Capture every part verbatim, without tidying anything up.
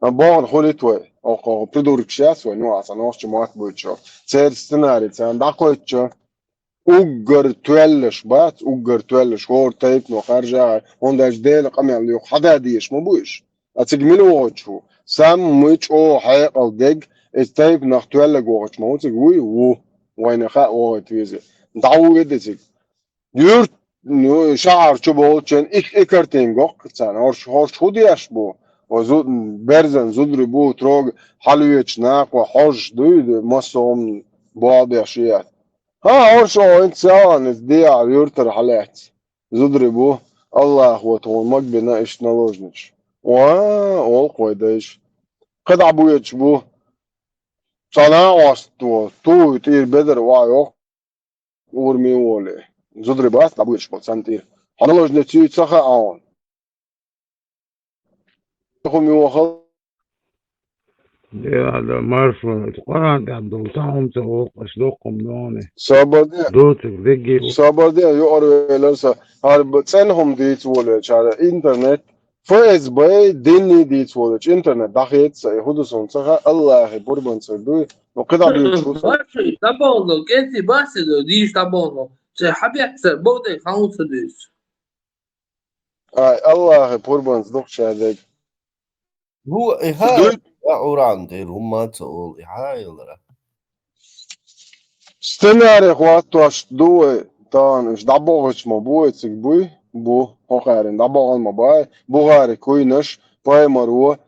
Богӏан хулит вай. Окхо придуркаш яц вай, ну, аса нохча мотт буйчо. Церан сценарий царна дӏакхойтчо. Уггар тоьллаш бац, уггар тоьллаш, хӏора тайпано харжа, хӏунда аьлча Делан къамел юха хьада дезаш ма бу уьш. А цига мила вогӏуч ву? Саммий чӏогӏа хьекъал дег, иза тайпанах тоьллаг вогӏуч ма ву цига вуй? Ву. Вайна хаа вогӏийта веза. ДӀа ву веда цига. Юрт, ну, шахьар чу болчен и, и картин гоккха царна. Хорш, хорш хӀу деш бу? Ва зу-, берзан зудри бу, трог, хьалвеча накъо, хьожаш дуй, массо а хӀума боал беш яц. Хьа, хьо шо хӀинца цаьлан иза дехьа юртара хьалаьцна. Зудри бу, Аллахо тхуна магбина иштта наложница. Ва, олу вай дайша. КхидӀа буьйцуш бу. Цхьа накъост ву, туй тӀера бедар охьайоккху, урами волий. Зудри бац дӀабуьйцуш болу царна тӀера. Хьо наложница юй ца хаьа хьуна. ХӀума йохал. Я, да, маршо, Къуръан тӀехь долу, цхьа хӀума ца воккхуш, доккхум доне. Собар де. Доцург дегге. Собар де, юкъара велар со. ХӀара б-, цӀена хӀума дийца волуьйту, хӀара интернет, ФСБ, динний дийца волуьйту, интернет дӀахеца со, и хӀу ду суна ца хаьа, Аллахе пурбанца дуй, ну, кхидӀа дуьйцуш ву со. Маршо, дӀаболно, кӀентий бац и ду, дийша дӀаболно. Цхьа хьабехк ца, богӀ дерг хьан хӀума ца дуьйцу. Ай, Аллахе пурбанца дукха ша дерг. ХӀу, и хьа, дуй- я Къуръан тӀера хӀумма ца олу, и хьа ялара. Сценарий хӀоттош ду вай, тахана уьш дӀабохуьйтуш ма бу вай цига буй, бу, хӀокхарин дӀабохана ма бай, Бухари куйнаш, пайхамаро,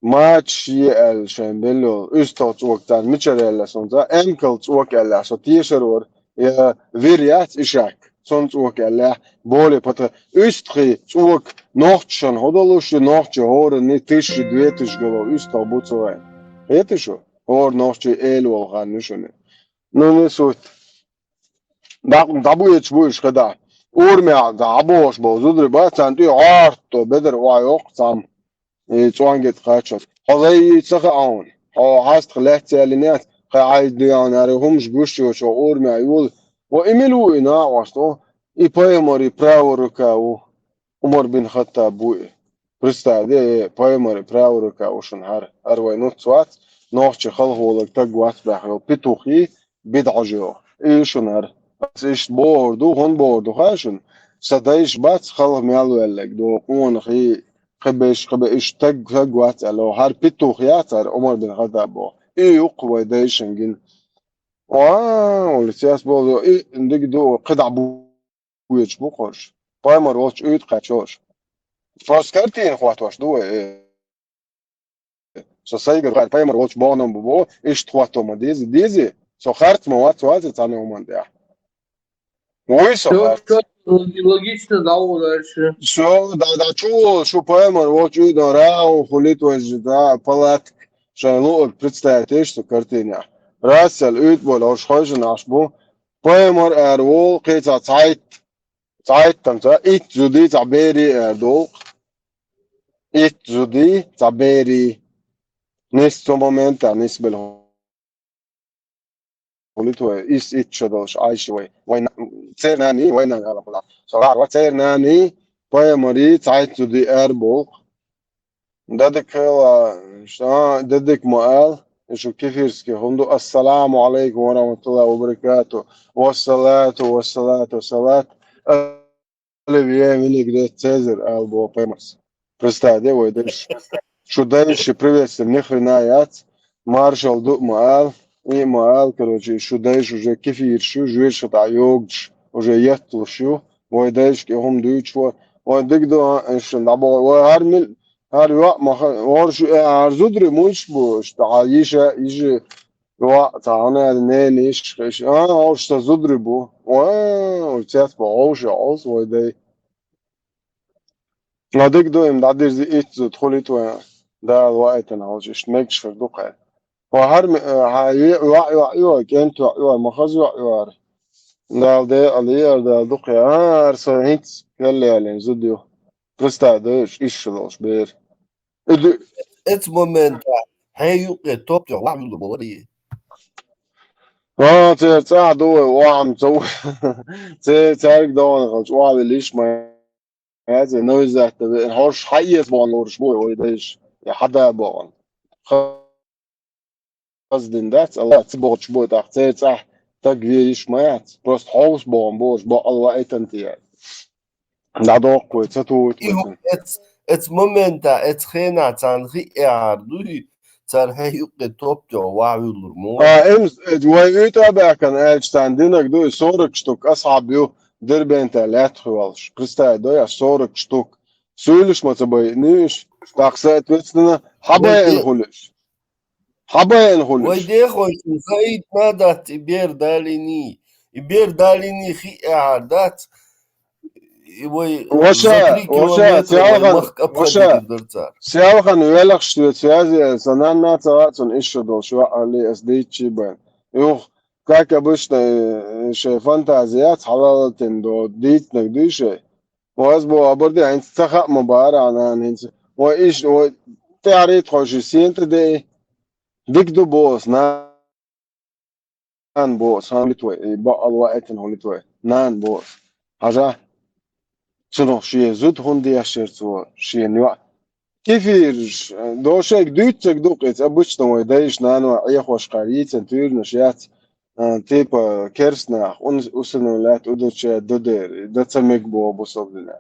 мачаш е аьлла шайн белла йолу, уьстагӀ цӀока царна мичара аьлла суна ца, эмкал цӀока аьлла, со тешар вара, я вир яц ишак, цунна цӀока аьлла, боле пата, уьстагӀий цӀока нохчашна хӀу долуш ю, нохча хӀоранний тыщи две тыщи гало уьстагӀ бу цу вайн. Хета шу? ХӀора нохчий эла волу хан ю шуна. Ну, не суть. ДӀа-, дӀабуьйцуш бу уьш хада. Урмехь дӀабохуш болу зудри бац, царна тӀе гӀорто бедар охьайоккху цхьамма. И цӀонгетта кхаччалц. Хьо лай ца хаьа хьуна. Хьо хьастах лаьцна ялинехь, кхин хьайна дуьхьал аьлла хӀумаш гуш йоцу хьо урмехь йолу. Ва и мила ву и накъост? И пайхамаран правая рука ву. Умар бин Хаттаб ву и. Представь, де, э, пайхамаран правая рука ву шуна хӀара. ХӀара вай нуц вац, нохчийн халхалаг таг вац баьхна йолу петух и, бидӀа хьожа йогӀу. И ю шуна хӀара. Аса иштта бохур ду, хӀунда бохур ду хаьа шуна? Сан дайша бац халха мел ваьлларг, до къонахий, кхиберш, кхибе иштта таг, таг вац аьлла. ХӀара петух яц хӀара Умар бин Хаттаб боху. И ю-кх вай дайшин гина. Ва, улицес болу, и диг ду, кхидӀа бу-, вуьйцуш бу-кх уьш. Пайхамар волчу уьйтӀа кхаьчна уьш. Просто картина хӀоттош ду вай, э. Со сайгара пайхамар волчу боху-м бу боху, иштта хӀотто ма деза, деза. Со харц ма вац, вац цхьана хӀуманна тӀехь. Вуй со Всё, харц. Всё логи-, логично дӀаволу дальше. Всё, да, да, чу волу шу пайхамар волчу уьйтӀа рагӀу хулит вайжа, да, палатка. Шайн луург представить еш цу картинехь. Рассел уьйтӀа болу, хӀорш хойшина Ӏаш бу. Пайхамар ара волу, кхин цхьа цхьайтта, цхьайттанца, итт зуди цхьа бери ара долу. Итт зуди цхьа бери. Нис цу моментехь нисбелла хулит вай, ис итт шо долуш Ӏайша вай. Вай на-, церан нани, вай нана ала хуьлу. Со гӀара вац, церан нани, пайхамари, цхьайтта зуди ара болу. Дадик хила, ша, дадик ма ал, и шу кефирский хӀума ду. Ассаламу алейкум ва рахматуллахи ва баракату. Ва салату, ва салату, ва салат. Оливье винегрет Цезарь, ал бо паймас. Представь, де, вай дайш. Шу дайши приветствие ни хрена яц. Маршал ду ма ал, и ма ал, короче, шу дайш уже кефирш ю, жуьйш хата йогдуш, уже етталуш ю. Вай дайш ке хӀума дуьйчу вай. Вай диг ду, а, эшшан дӀабо, вай хӀар мил, хӀар йоӀ ма ха-, вар шу, э, хӀар зудри муьлш бу, ш-, а, йиша, йижи, йоӀ, цхьа хьанал, нен йиш, хиш, а, ош са зудри бу. Вай, вай цец бу, ош, ош, вай дай. Ма диг ду, им дӀадирзи итт зуд, хулит вай, Дала ваайтана хьалча, ишт мегаш хир ду кхай. Ва хӀар ме-, э, хьа, йоӀ, йоӀ, йоӀ, кӀент йоӀ, йоӀ, ма хаза йоӀ, йоӀ. Дала де, али, яр Дала дукха, а, ар со хӀинц, кхел ялин зуд ю. Представь, да, иш, иш шо долуш бер. Иди. Эц момента хье юкъе топ тёх вахьмуду бовари. А, цер цӀа ду вай, вахьам цо. Цер царг догӀан халч, вахьвилиш ма. Язе, ну, иззатта веана, хӀорш хьаэца бохна лоруш бу вай дайш. я хьада богӀун. Хаза дин дац, Аллах ца богӀучу бо тӀаккха церан цӀахь таг ве йиш ма яц. Просто хьовса богӀун бохуш бо Аллах айтан тӀе. ДӀадоккху вай, ца тухуьйту И вай хӀу цунна. эц-, эц момента, эц хенахь царна хи эхьар дуй, цара хье юккъе топ тӀе вахьа вуьллур мо. А, эмс, э, вай уьйтӀа а баьхкана аьлча, царна динарг ду, и сорок штук асхьаб ю, Дербента лаьтта хи валш. Представь, до я сорок штук. Суьйлуш ма ца байинийш, тӀаккха соответственно, хьабайина Вай де- хуьлуш. Хьабайина хуьлуш. Вай дехойшна хаийта ма дац и бер далийний. И бер далийний хи эхьар дац. И вай Ваша, за три ваша, километра вай селхан, махка ваша, обходить дир цара. Селхан велахш ве связи, сан нанна ца вацун иша долуш, ва али ас дийчи бен. Юх, как обычно, э, шей фантазия, цхьалалатин до, дийцнаг дуй шей. Ваз бо абар де, хӀинца ца хаа ма бара, а нана, хӀинца. Вай иш, вай тӀаьхьарий тхойши сен тӀе де. Дик ду бос, нана бос, хан лит вай, и баал ваэтан хӀун лит вай, нана бос. Хьажа, цунах шен зуда хӀун деш яр цо, шен йоӀ. Кефирш, дошайг дуьйццаг ду кхица, обычно вай дайш, нана вай Ӏехош кхар йийцан туьйранаш яц, а, типа, керс нах, ун-, усанан лаьтта удача додер, да ца мег бо бусалдина.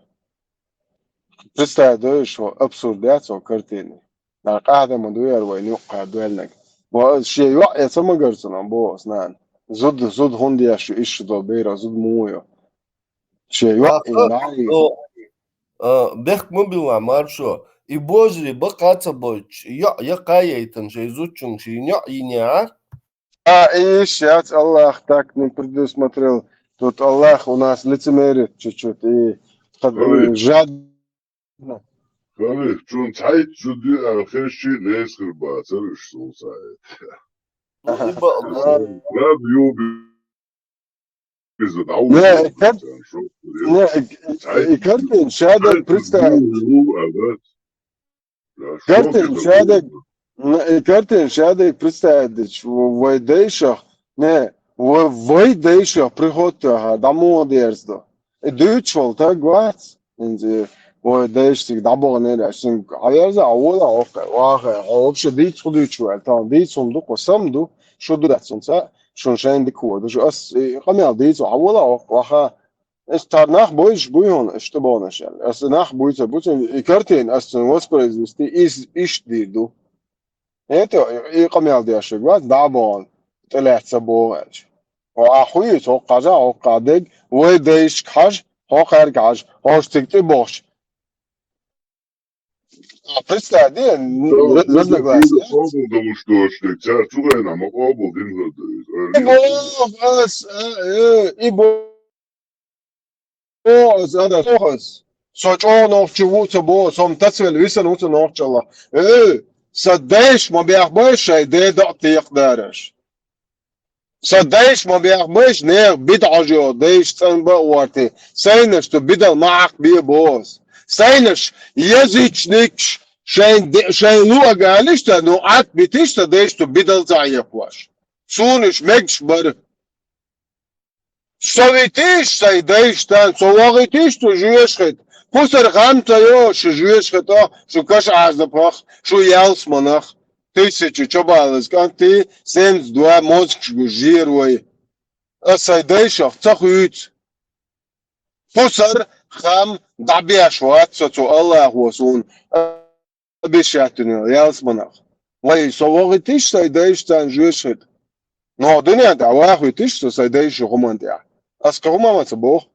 Представь, дойш, хӀо абсурд яц, хӀо картина. Нах къаьхьа ма ду яр вай, нуькъа доьллинарг. Ва шен йоӀ я ца магар цунах, бо ас нана. Зуда, зуда хӀун деш ю, иша до бера, зуда муха ю. Шен йоӀ Аха, и нагӀи. о, а, бехк ма билла, маршо. И божари бакъа ца бойтуш, йоӀ я кхайайтан шайн зудчун шен йоӀ йинехьар. А, и иш яц, Аллах так не предусмотрел. Тут Аллах у нас лицемерит чуть-чуть. И хад-, Ой. Жадно. Ой, чун цхьайтта зуда ю аьлла хезчи, несхир бацар уьш сулсаье. Аха. Раб юби. Иза дӀа Не, ву кар-, царна шо, не, и, цхьайтта и картина шадерг цхьайтта представить. Зуда ву аьлла. Картин шадерг, м, э, картин шадерг представить дича, в-, вай дайшах, не, ва-, вай дайшах приход тоьхна, дӀа муха дерзадо. И дуьйцуш волу таг вац, хӀинца, вай дайша цига дӀабаханера, шуьнга хьаверза, а вола а воккха, ваха, хьо вообще дийца хӀун дуьйцуш ваьлла, тахана дийца хӀума ду, кхо сам ду, шу ду дац хӀинца, шуна шайна дика хӀу ду, шу ас, и, къамел дийца, а вола а воккха, ваха, Эс цара нах бойзуш буй хьуна, аша тӀебогӀнаш аьлла. Аса нах буй ца буцун, и картина аса цунна воспроизвести, иза иштта дийр ду. ХӀета и къамел деш вац, дӀа а богӀун, тӀелаьцна богӀу аьлча. Хьо ахь хӀу ю, хӀокху хьажа, хӀокху хьан дег, вай дайшка хьажа, хӀокхаьрга хьажа, хьош цига тӀебогӀуш. А, представь, де, н-, Цо разногласия. Къобал долуш доцуш дерг, цара цу гӀайна ма къобал дина хӀара ду иза. И боху ас, а, э, и боху ас, ада, боху ас. Со чӀогӀа нохчи ву ца боху, со-м тасвелла висина ву ца нохчалла. Э, сан дайша ма бехбай шайн ден дакъа текхадараш. Сан дайша ма бехбайша, нехан бидӀа хьожа йолу дайша цӀанба а варти, сайнаш цу бидал ма хьакхабе боху ас. Сайнаш язычникаш шайн де-, шайн луъа галиш ца, ну, Ӏад битиш ца дайша цу бидал ца хьекхош. Суна уьш мегаш бара. Со витиш сайн дайша тан, со вахийтиш цу жоьшахӀитта. Пусар хам ца йо, шу жоьшахӀитта, шу каша Ӏазапах, шу ялсманах. Тысяча чобалаз кӀанти, семьдесят два мозгаш гу жер вай. Ас сайн дайшах ца хуьйцу. Пусар хам дӀабеш вац со цу Аллахо суна обещать дина ялсманах. Вай со вахийтиш сайн дайша царна жоьшахӀитта. Но дуьнен тӀехь вахийтиш со сайн дайша хӀуманна тӀехь. Ас кхин хӀума ма ца боху.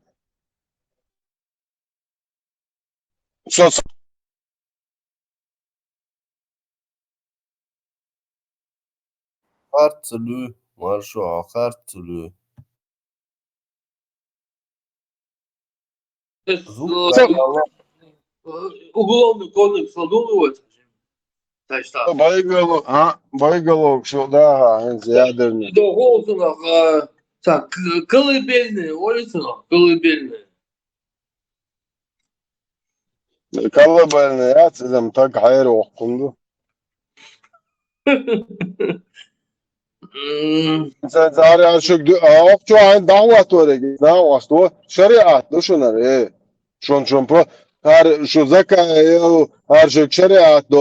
Со ц- Харц ца луьй, маршо, хьо харц ца луьй. Э, Зуд э, ца- э, уголовный кодекс ладугӀу вай? Тайста. Боеголовка, а? Боеголовка, шу, да, хӀинца ядерный. Доху цунах, а, так, колыбельная, ой, цунах, колыбельная. Колыбельная яц, иза-м таг хьера воккхун ду. М. Ца-, цара аьлла шуьга ду-, а, окху чохь хьайн дӀахӀотториг, нах оста, шариат ду шуна, э. Шун, шун по-, хӀара шу закай, э, хӀара шуьга шариат ду.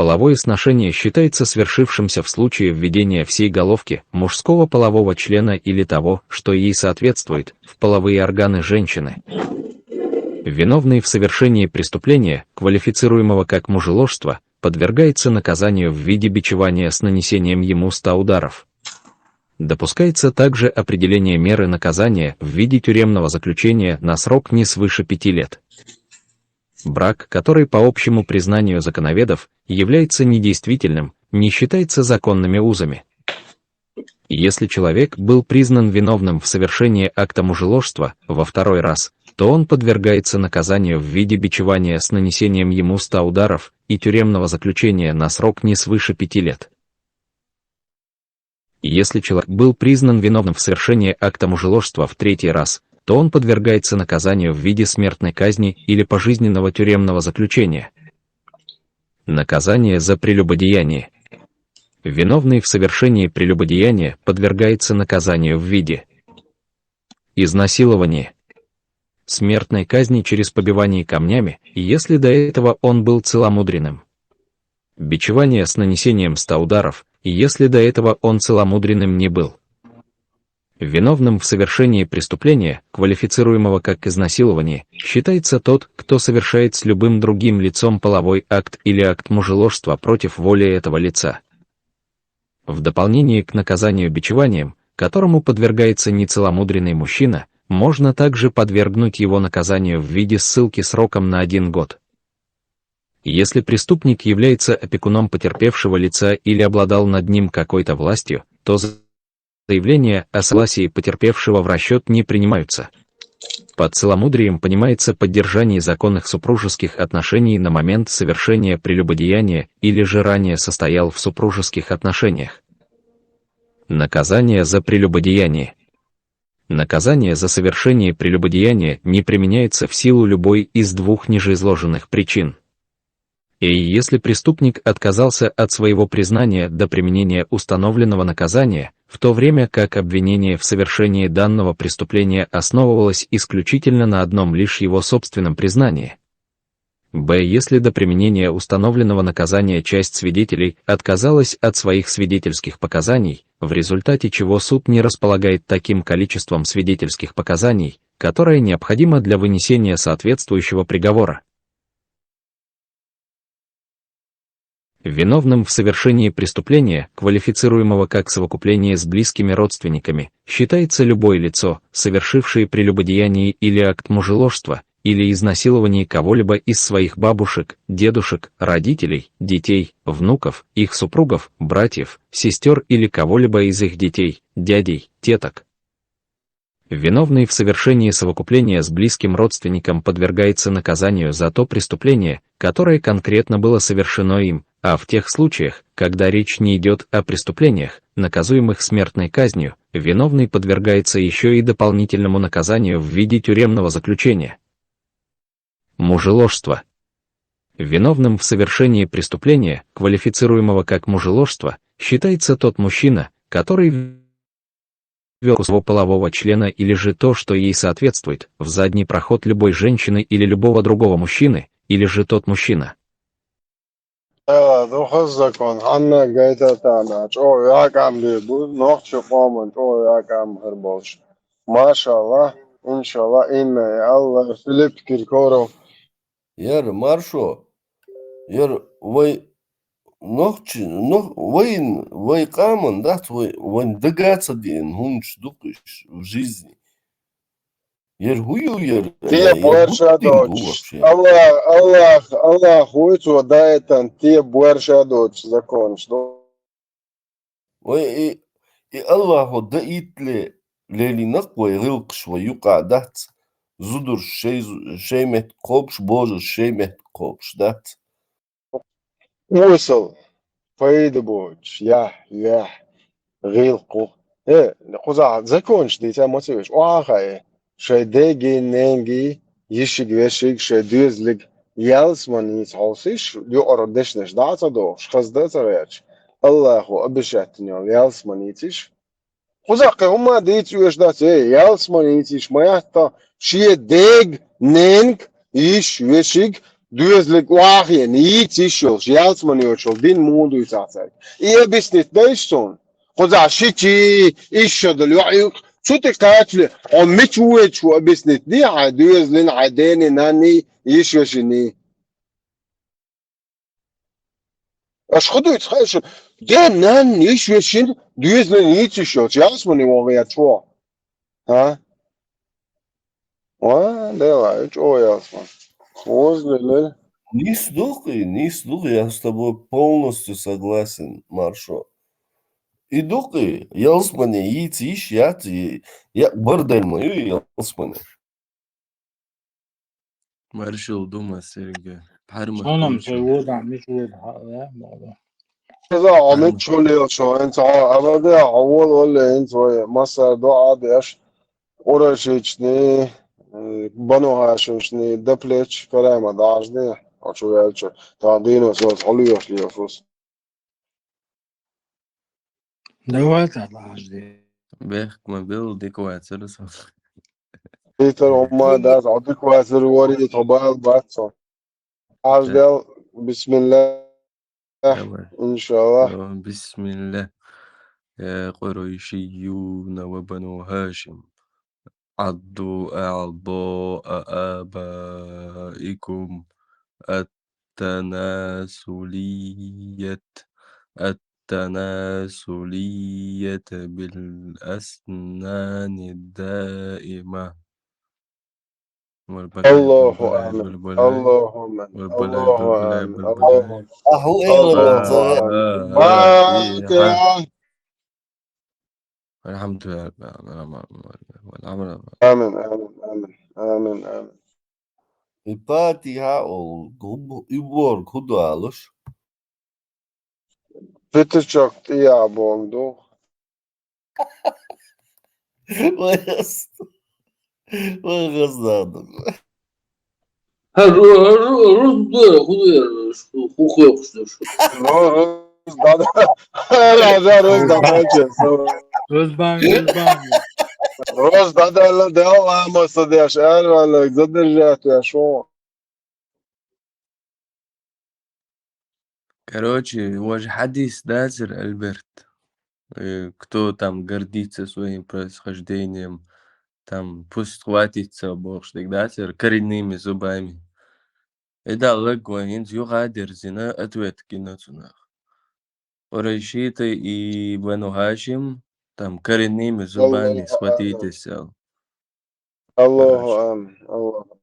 Половое сношение считается свершившимся в случае введения всей головки мужского полового члена или того, что ей соответствует, в половые органы женщины. Виновный в совершении преступления, квалифицируемого как мужеложство, подвергается наказанию в виде бичевания с нанесением ему ста ударов. Допускается также определение меры наказания в виде тюремного заключения на срок не свыше пяти лет. Брак, который по общему признанию законоведов является недействительным, не считается законными узами. Если человек был признан виновным в совершении акта мужеложства во второй раз, то он подвергается наказанию в виде бичевания с нанесением ему ста ударов и тюремного заключения на срок не свыше пяти лет. Если человек был признан виновным в совершении акта мужеложства в третий раз, то он подвергается наказанию в виде смертной казни или пожизненного тюремного заключения. Наказание за прелюбодеяние. Виновный в совершении прелюбодеяния подвергается наказанию в виде изнасилования, смертной казни через побивание камнями, если до этого он был целомудренным, бичевание с нанесением ста ударов, если до этого он целомудренным не был. Виновным в совершении преступления, квалифицируемого как изнасилование, считается тот, кто совершает с любым другим лицом половой акт или акт мужеложства против воли этого лица. В дополнение к наказанию бичеванием, которому подвергается нецеломудренный мужчина, можно также подвергнуть его наказанию в виде ссылки сроком на один год. Если преступник является опекуном потерпевшего лица или обладал над ним какой-то властью, то заявления о согласии потерпевшего в расчет не принимаются. Под целомудрием понимается поддержание законных супружеских отношений на момент совершения прелюбодеяния или же ранее состоял в супружеских отношениях. Наказание за прелюбодеяние. Наказание за совершение прелюбодеяния не применяется в силу любой из двух нижеизложенных причин. И если преступник отказался от своего признания до применения установленного наказания, в то время как обвинение в совершении данного преступления основывалось исключительно на одном лишь его собственном признании. Б. Если до применения установленного наказания часть свидетелей отказалась от своих свидетельских показаний, в результате чего суд не располагает таким количеством свидетельских показаний, которое необходимо для вынесения соответствующего приговора. Виновным в совершении преступления, квалифицируемого как совокупление с близкими родственниками, считается любое лицо, совершившее прелюбодеяние или акт мужеложства, или изнасилование кого-либо из своих бабушек, дедушек, родителей, детей, внуков, их супругов, братьев, сестер или кого-либо из их детей, дядей, теток. Виновный в совершении совокупления с близким родственником подвергается наказанию за то преступление, которое конкретно было совершено им, а в тех случаях, когда речь не идет о преступлениях, наказуемых смертной казнью, виновный подвергается еще и дополнительному наказанию в виде тюремного заключения. Мужеложство. Виновным в совершении преступления, квалифицируемого как мужеложство, считается тот мужчина, который ввёл своего полового члена или же то, что ей соответствует, в задний проход любой женщины или любого другого мужчины, или же тот мужчина. Ала, духаз закон, хьанна гайта тана, чӀо якам бе буз, нохчи къоман чӀо якам хар болш. Машалла, иншалла, инна Алла, Филипп Киркоров. Яр, маршо, яр, вай нохчи, нох, вайн, вай къаман дац, вай, вайн дага ца диэн хӀунч дукхиш в жизни. Яр хӀу ю яр? Те Яр буарша бутин бу доч. вообще. Аллах, Аллах, Аллах хуйцо дайтан те буарша доч законш до. Вай и, и Аллахо да итле лелинак вай гъилкш вай юкъа дац. Зудур шей, шей мет кхобш, божур шей мет кхобш дац. Уйсал, пайда боч, я, я, гъилкху. Э, кхуза законш дица моцевеш, оаха э, шей деги, ненги, йишиг, вешиг, шей дуьзлиг, ялсманиц хьолсиш, юкъара дешнаш даца дохш, хазда ца гъерч. Аллаху обещать йол ялсманициш. Кхуза кхе хӀума диц уьш дац, э, ялсманициш ма ятта, шие дег, ненг, йиш, вешиг, Доьзале вахийна, йийца йиш йолуш, ялсамане йоцуш йолу дин муха дуьйцу ахь цаьрга? И объяснить дайша суна. Кхузахь шичи, ишшадала йоӀ юкъа, цу тӀе кхачале, хьо мича воьдуш ву объяснить де хьайн доьзалина, хьайн дений, нанний, йиш-вешиний? Аша хӀун дуьйцу, хай шуна? Ден, нанна, йиш-вешин, доьзалан йийца йиш йолчу ялсамане ван гӀерташ ву? ХӀа? Ва, Дела, и чӀогӀа ялсамане. Вовза лелира. Нис ду-кх и, нис ду-кх, я с тобой полностью согласен, Маршо. И ду-кх и, ялсамане йийца йиш яц, и, я бордель ма ю ялсамане. Маршалла ду ма, Сергей. Пхьарма Сонам хуьйцу. Сай вода, мича вода, хьа, я, баба. Иза, а Пхьарма. Мича лелаш, хӀинца хьо, абаде, хьо вола, валле, хӀинца вай массара доӀа деш, къурайшични, э, Бану ХӀашимшни, до плеч, карема дӀажде, хьо чу ваьлча, тахана дийно соца хьо лоьхуш лелаш ву со. Давай, тӀаккха, подожди. Бехк ма билла, дика вацара со. Питер, хӀумма дац, хьо дика вацара вари, тхо бала бац со. Хьаждел, бисмиллах, Давай. Иншаллах. Давай, бисмиллах. يا قريشيون وبنو هاشم، عضوا أعضاء آبائكم التناسلية، التناسلية بالأسنان الدائمة. والبلاء، الله والبلاء، آمين. والبلاء. اللهم آمين. والبلاء، الله والبلاء، آمين. والبلاء. الله آمين. أحو إيه الله والله؟ آمين. فاتحة. الحمد لله رب العالمين. والعمل، والعمل. آمين، آمين، آمين. آمين، آمين. الفاتحة والقب-، يبور كدو علوش. Пятачок тӀе яхьа боху ду. Вай ас-, вай гӀаза ду. ХӀара, хӀара, хӀара, хӀара, хӀара, хӀара, хӀара, хӀара, хӀара, хӀара. Роза дада-, хӀара, хӀара, роза дада-, Роза бан, роза бан. Роза дада-, ла дел ламаз ца деш, аьлла, задержать веш ву. Короче, важа хьадис дацара, Альберт. Э, кто там гордится своим происхождением, там пусть схватится бохуш дерг дацара, коренными зубами. И даллаг вайн хӀинца юха а дерзина, ответ гина цунах. Къурайшиты и Бану Хашим, там коренными зубами схватитесь, аьлла. Аллаху амин. Аллаху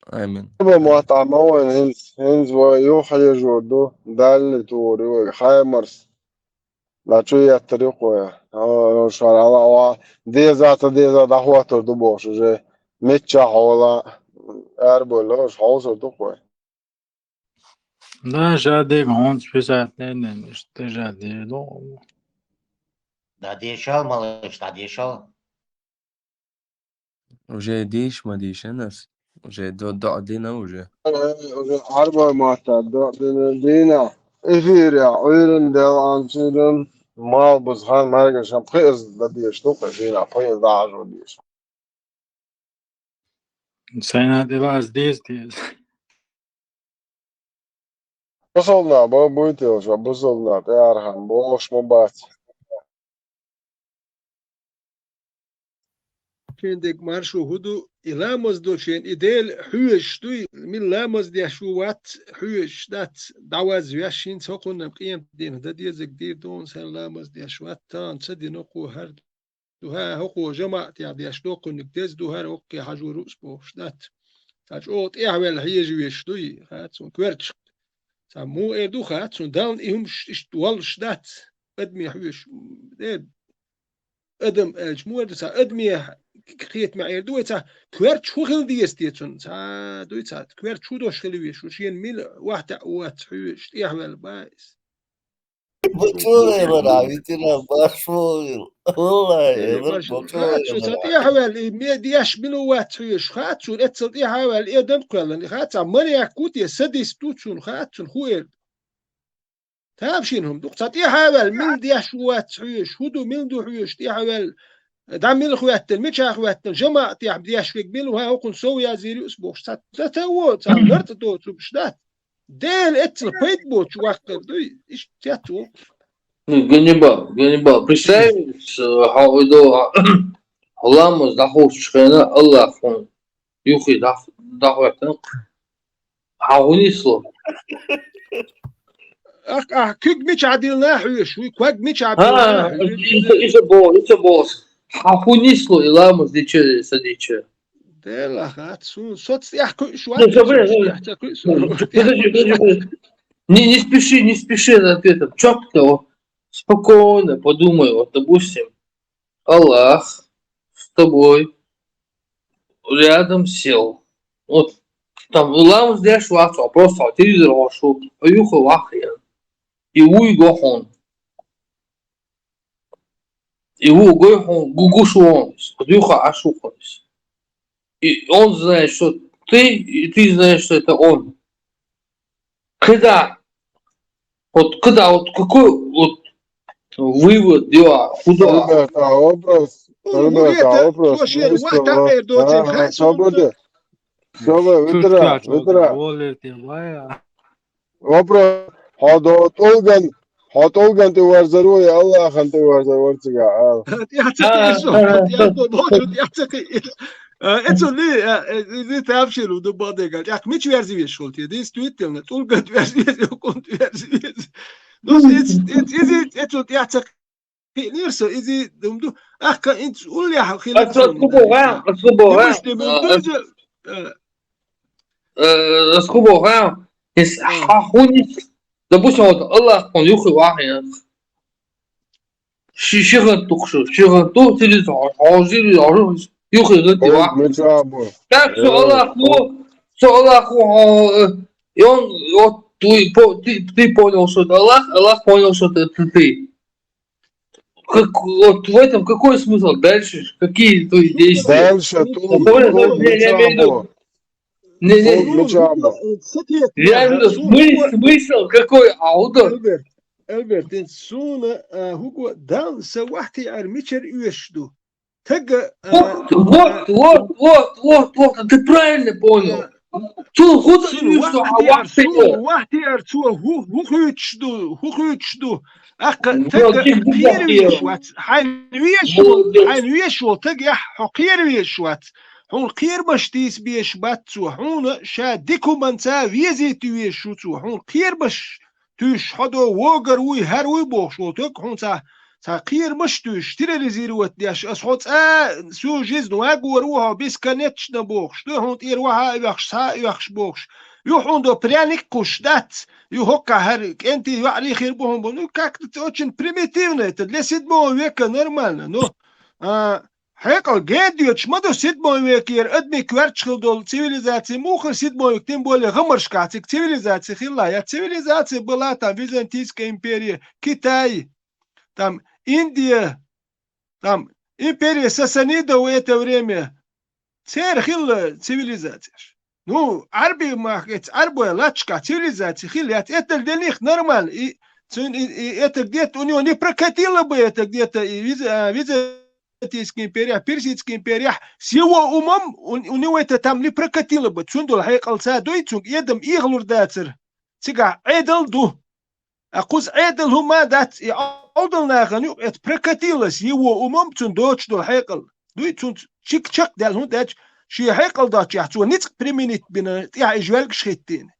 амин. Амин. Ма мотт Ӏама вайн хӀинца, хӀинца вай юха хьежор ду, Далла тур ю вай, хьаймарс. Ла чу еттар ю кхо. О, шара Алла, ва, деза ца деза дӀахӀоттар ду бохуш уже. Мичча хьола, арбойла, уж хьовсур ду кхо. Да, ша дега хӀунца писать ненен, иштта ша деза ду. Да, дешал, малыш, да, дешал. Уже дийш ма дийшина ас. Уже до-, доӀа дина уже. Уже Ӏарбой матта доӀа дина, дина. Эфиря, Ӏуьйран дел анцуьран, мал бузу хан маргашан пхи из да деш ду, кхи дина, пхи из да хьажо деш. Сайна дела аз дез дез. Бусалба нах бан буй тела ша, бусалба нах тӀеархьама бохуш ма бац. Шен дерг маршо хӀун ду, и ламаз до шен, и Дела хьоьжуш дуй, мила ламаз деш ву вац, хьоьжуш дац, дӀаваз веш хӀинца хӀокхунна къемат дийнахь дан дезаг дийр ду, хӀун сайн ламаз деш вац, тахана ца дина кхо хӀара. Дуьхьа хӀокхо жамаӀатехь деш доккхуниг деза ду, хӀара хӀокхе хьажор ву ас бохуш дац. Цхьа чӀогӀа тӀехваьлла хьежа везаш дуй, хац хьуна, коьрташка. Цхьа муха эр ду, хац хьуна, Далла и хӀумаш иштта воллуш дац. Адаме хьоьжуш, э, адам аьлча, муха эр ду, цхьа адаме кхетамехь эр ду вай, цхьа коьрташ хӀун хила деза те цунна? Цхьа дуй цхьа, коьрташ хӀун долуш хила везаш ву, шена мила вахтаьӀ вац хьоьжуш, тӀехваьлла бан иза. Бачо вара, ветеран, башвоил. Валлахи, Э, эвар баш-, бачо хац хьуна, вара. Цхьа тӀехьа ваьлла, и ме деш мила вац хьоьжуш, хац хьуна, эццал тӀехьа ваьлла, и адам кхоьллина, и хац, цхьа маньяк ву те, садист ву цунна, хац хьуна, хӀун эр ду? Тамашийна хӀума ду-кх, цхьа тӀехьа ваьлла, мила деш ву вац хьоьжуш, хӀун ду, мила ду хьоьжуш, тӀехьа ваьлла, ДӀа мила хӀоьттина, мича хӀоьттина, жамаӀатехь деш вег мила ву, хӀокхунна сов язйийр ю ас бохуш, цхьа ца, ца во, цхьа нарт а доцургаш дац. Дела эццал пайда боцуш ваккхар дуй, иштта цец ву. Ну, Ганнибал, Ганнибал, представь, с-, хьо уйдо, хьо ламаз дӀахӀуттучу хенахь, Аллах хьуна юххе дӀах-, дӀахӀоьттина, хьо хӀун нисло? Ахь, ахь куьг мичахь диллина хьоьжуш, вуй ког мичахь диллина хьоьжуш? Иса, иса бо, иса бо. Хьо хӀун нисло, и ламаз дича, ца дича? Дела хац, суна соц тӀехь кхуьуш вац, Ну, всё, подожди, тӀехь ца кхуьуш. Подожди, подожди, подожди. Не, не спеши, не спеши с ответом. Чётко, вот, спокойно подумай, вот, допустим, Аллах с тобой рядом сел. Вот, там, ламаз деш вац, а просто телевизор гӀошу, а юха вахьа. И вуй гохун. И ву гой хьуна гугуш вон, кху дуьйхьа Ӏаш ву хьуна. И он знает, что ты, и ты знаешь, что это он. КхидӀа, вот кхидӀа, вот какой вот вывод делать, куда? Ребята, вопрос, Ну, ребята, это вопрос, то, что есть вахта вопрос. Эрдоцин А, хасун, свобода. Всё, вы, Шу вытра, чача вытра. Волер те вая. Вопрос. Хьо до тӀулган, хьо тӀулган тӀе варзар ву, я Аллахьан тӀе варзар вара цигахь, ала. ТӀехь ца кхиира со, тӀехь ца кхиира. А, эцу ли, а, э, ли там шеру ду бадегал. ТӀаккха мича верзи веш хул те? Дис туьттелна, тӀулган верзи веш, кун верзи веш. Ну, эц, эц, эц, эцу тӀехь ца кхиънера со, иза дум ду. Ахка инц уллехь хила Ас ца кху боху, ас кху боху. Димаш, димаш, А, дужа, а. Э, ас кху боху, ас А. хьа хӀун ис? Допустим, вот Аллах кхун юххе вахьа. Ши, ши гӀант тухуш, ши гӀант туху, цилица хьо-, хьожийла, хьожийла, юххе гӀант О, вахьа. мича бу. Так, со Э, Аллах о. ву, со Аллах ву, хьо, э, и он, вот, ты по-, ты, ты понял, что это Аллах, Аллах понял, что это ты. Как, вот в этом какой смысл? Дальше какие твои действия? Дальше тут, Какой тут смысл? Не, я имею в виду, не, не. Тут мича бу. Я имею в виду, смысл, смысл какой? А вот Эльберт, Эльберт, тин суна, а, хӀуго Далла са вахьтиар мичара оьшуш ду? Тага, а, Вот, вот, а, вот, вот, вот, вот, ты правильно понял. а, Цо хӀун Цуьнан ду, вахьтиар, вахьтиар? Цуьнан вахьтиар цо хӀу-, хӀун хуьйцуш ду, хӀун хуьйцуш ду? Аккха тага кхера везаш вац. Хьайна везаш волу, хьайна везаш волу тагехь хьо кхера везаш вац. Хьуна кхерабаш тийса безаш бац цо. Хьуна ша дика хӀуманца везийта везаш ву цо. Хьуна кхерабаш туьйсуш хьо до вогар вуй, хӀара вуй бохуш волу таг хьуна цхьа, цхьа кхерабаш туьйсуш, терроризировать деш, ас хьо цӀа всю жизнь вагор ву хьо бесконечно бохуш, ду хьуна тӀера ваха а оьхуш, схьа а оьхуш бохуш. Ю хьуна до пряник кхуш дац, ю хӀоккхахь хӀара кӀентий йоӀарий хир бу хьуна бу. Ну, как-то очень примитивно это, для седьмого века нормально, ну, а, Хьекъал ген доьдуш ма ду, седьмой векера адамийн коьртачу хила долу цивилизаци муха хила седьмой век, тем более гӀамаршкахь цига цивилизаци хилла. Я цивилизаци была там Византийская империя, Китай, там Индия, там империя Сасанидов в это время. Церан хилла цивилизацеш. Ну, Ӏарби мах эца Ӏарбой лачкахь цивилизаци хила яц. Этар делих нормально. И цуьнан и, и это где-то у него не прокатило бы это где-то и виз-, а, византийская империя, персидская империя. С его умом у, у него это там не прокатило бы. Цундула хьекъал ца дуй, цунга эдам ийгӀалур дацар. Цигахь Ӏедал ду. А кхуза Ӏедал хӀума дац, и Ӏовдал нахана ю, это прокатило с его умом, цунна доцуш долу хьекъал. Дуй, цунца чик-чакх даьлла хӀун даьлча, шен хьекъал доцчехь цо ницкъ применить бина, тӀехь и жоьлгаш хӀиттийна.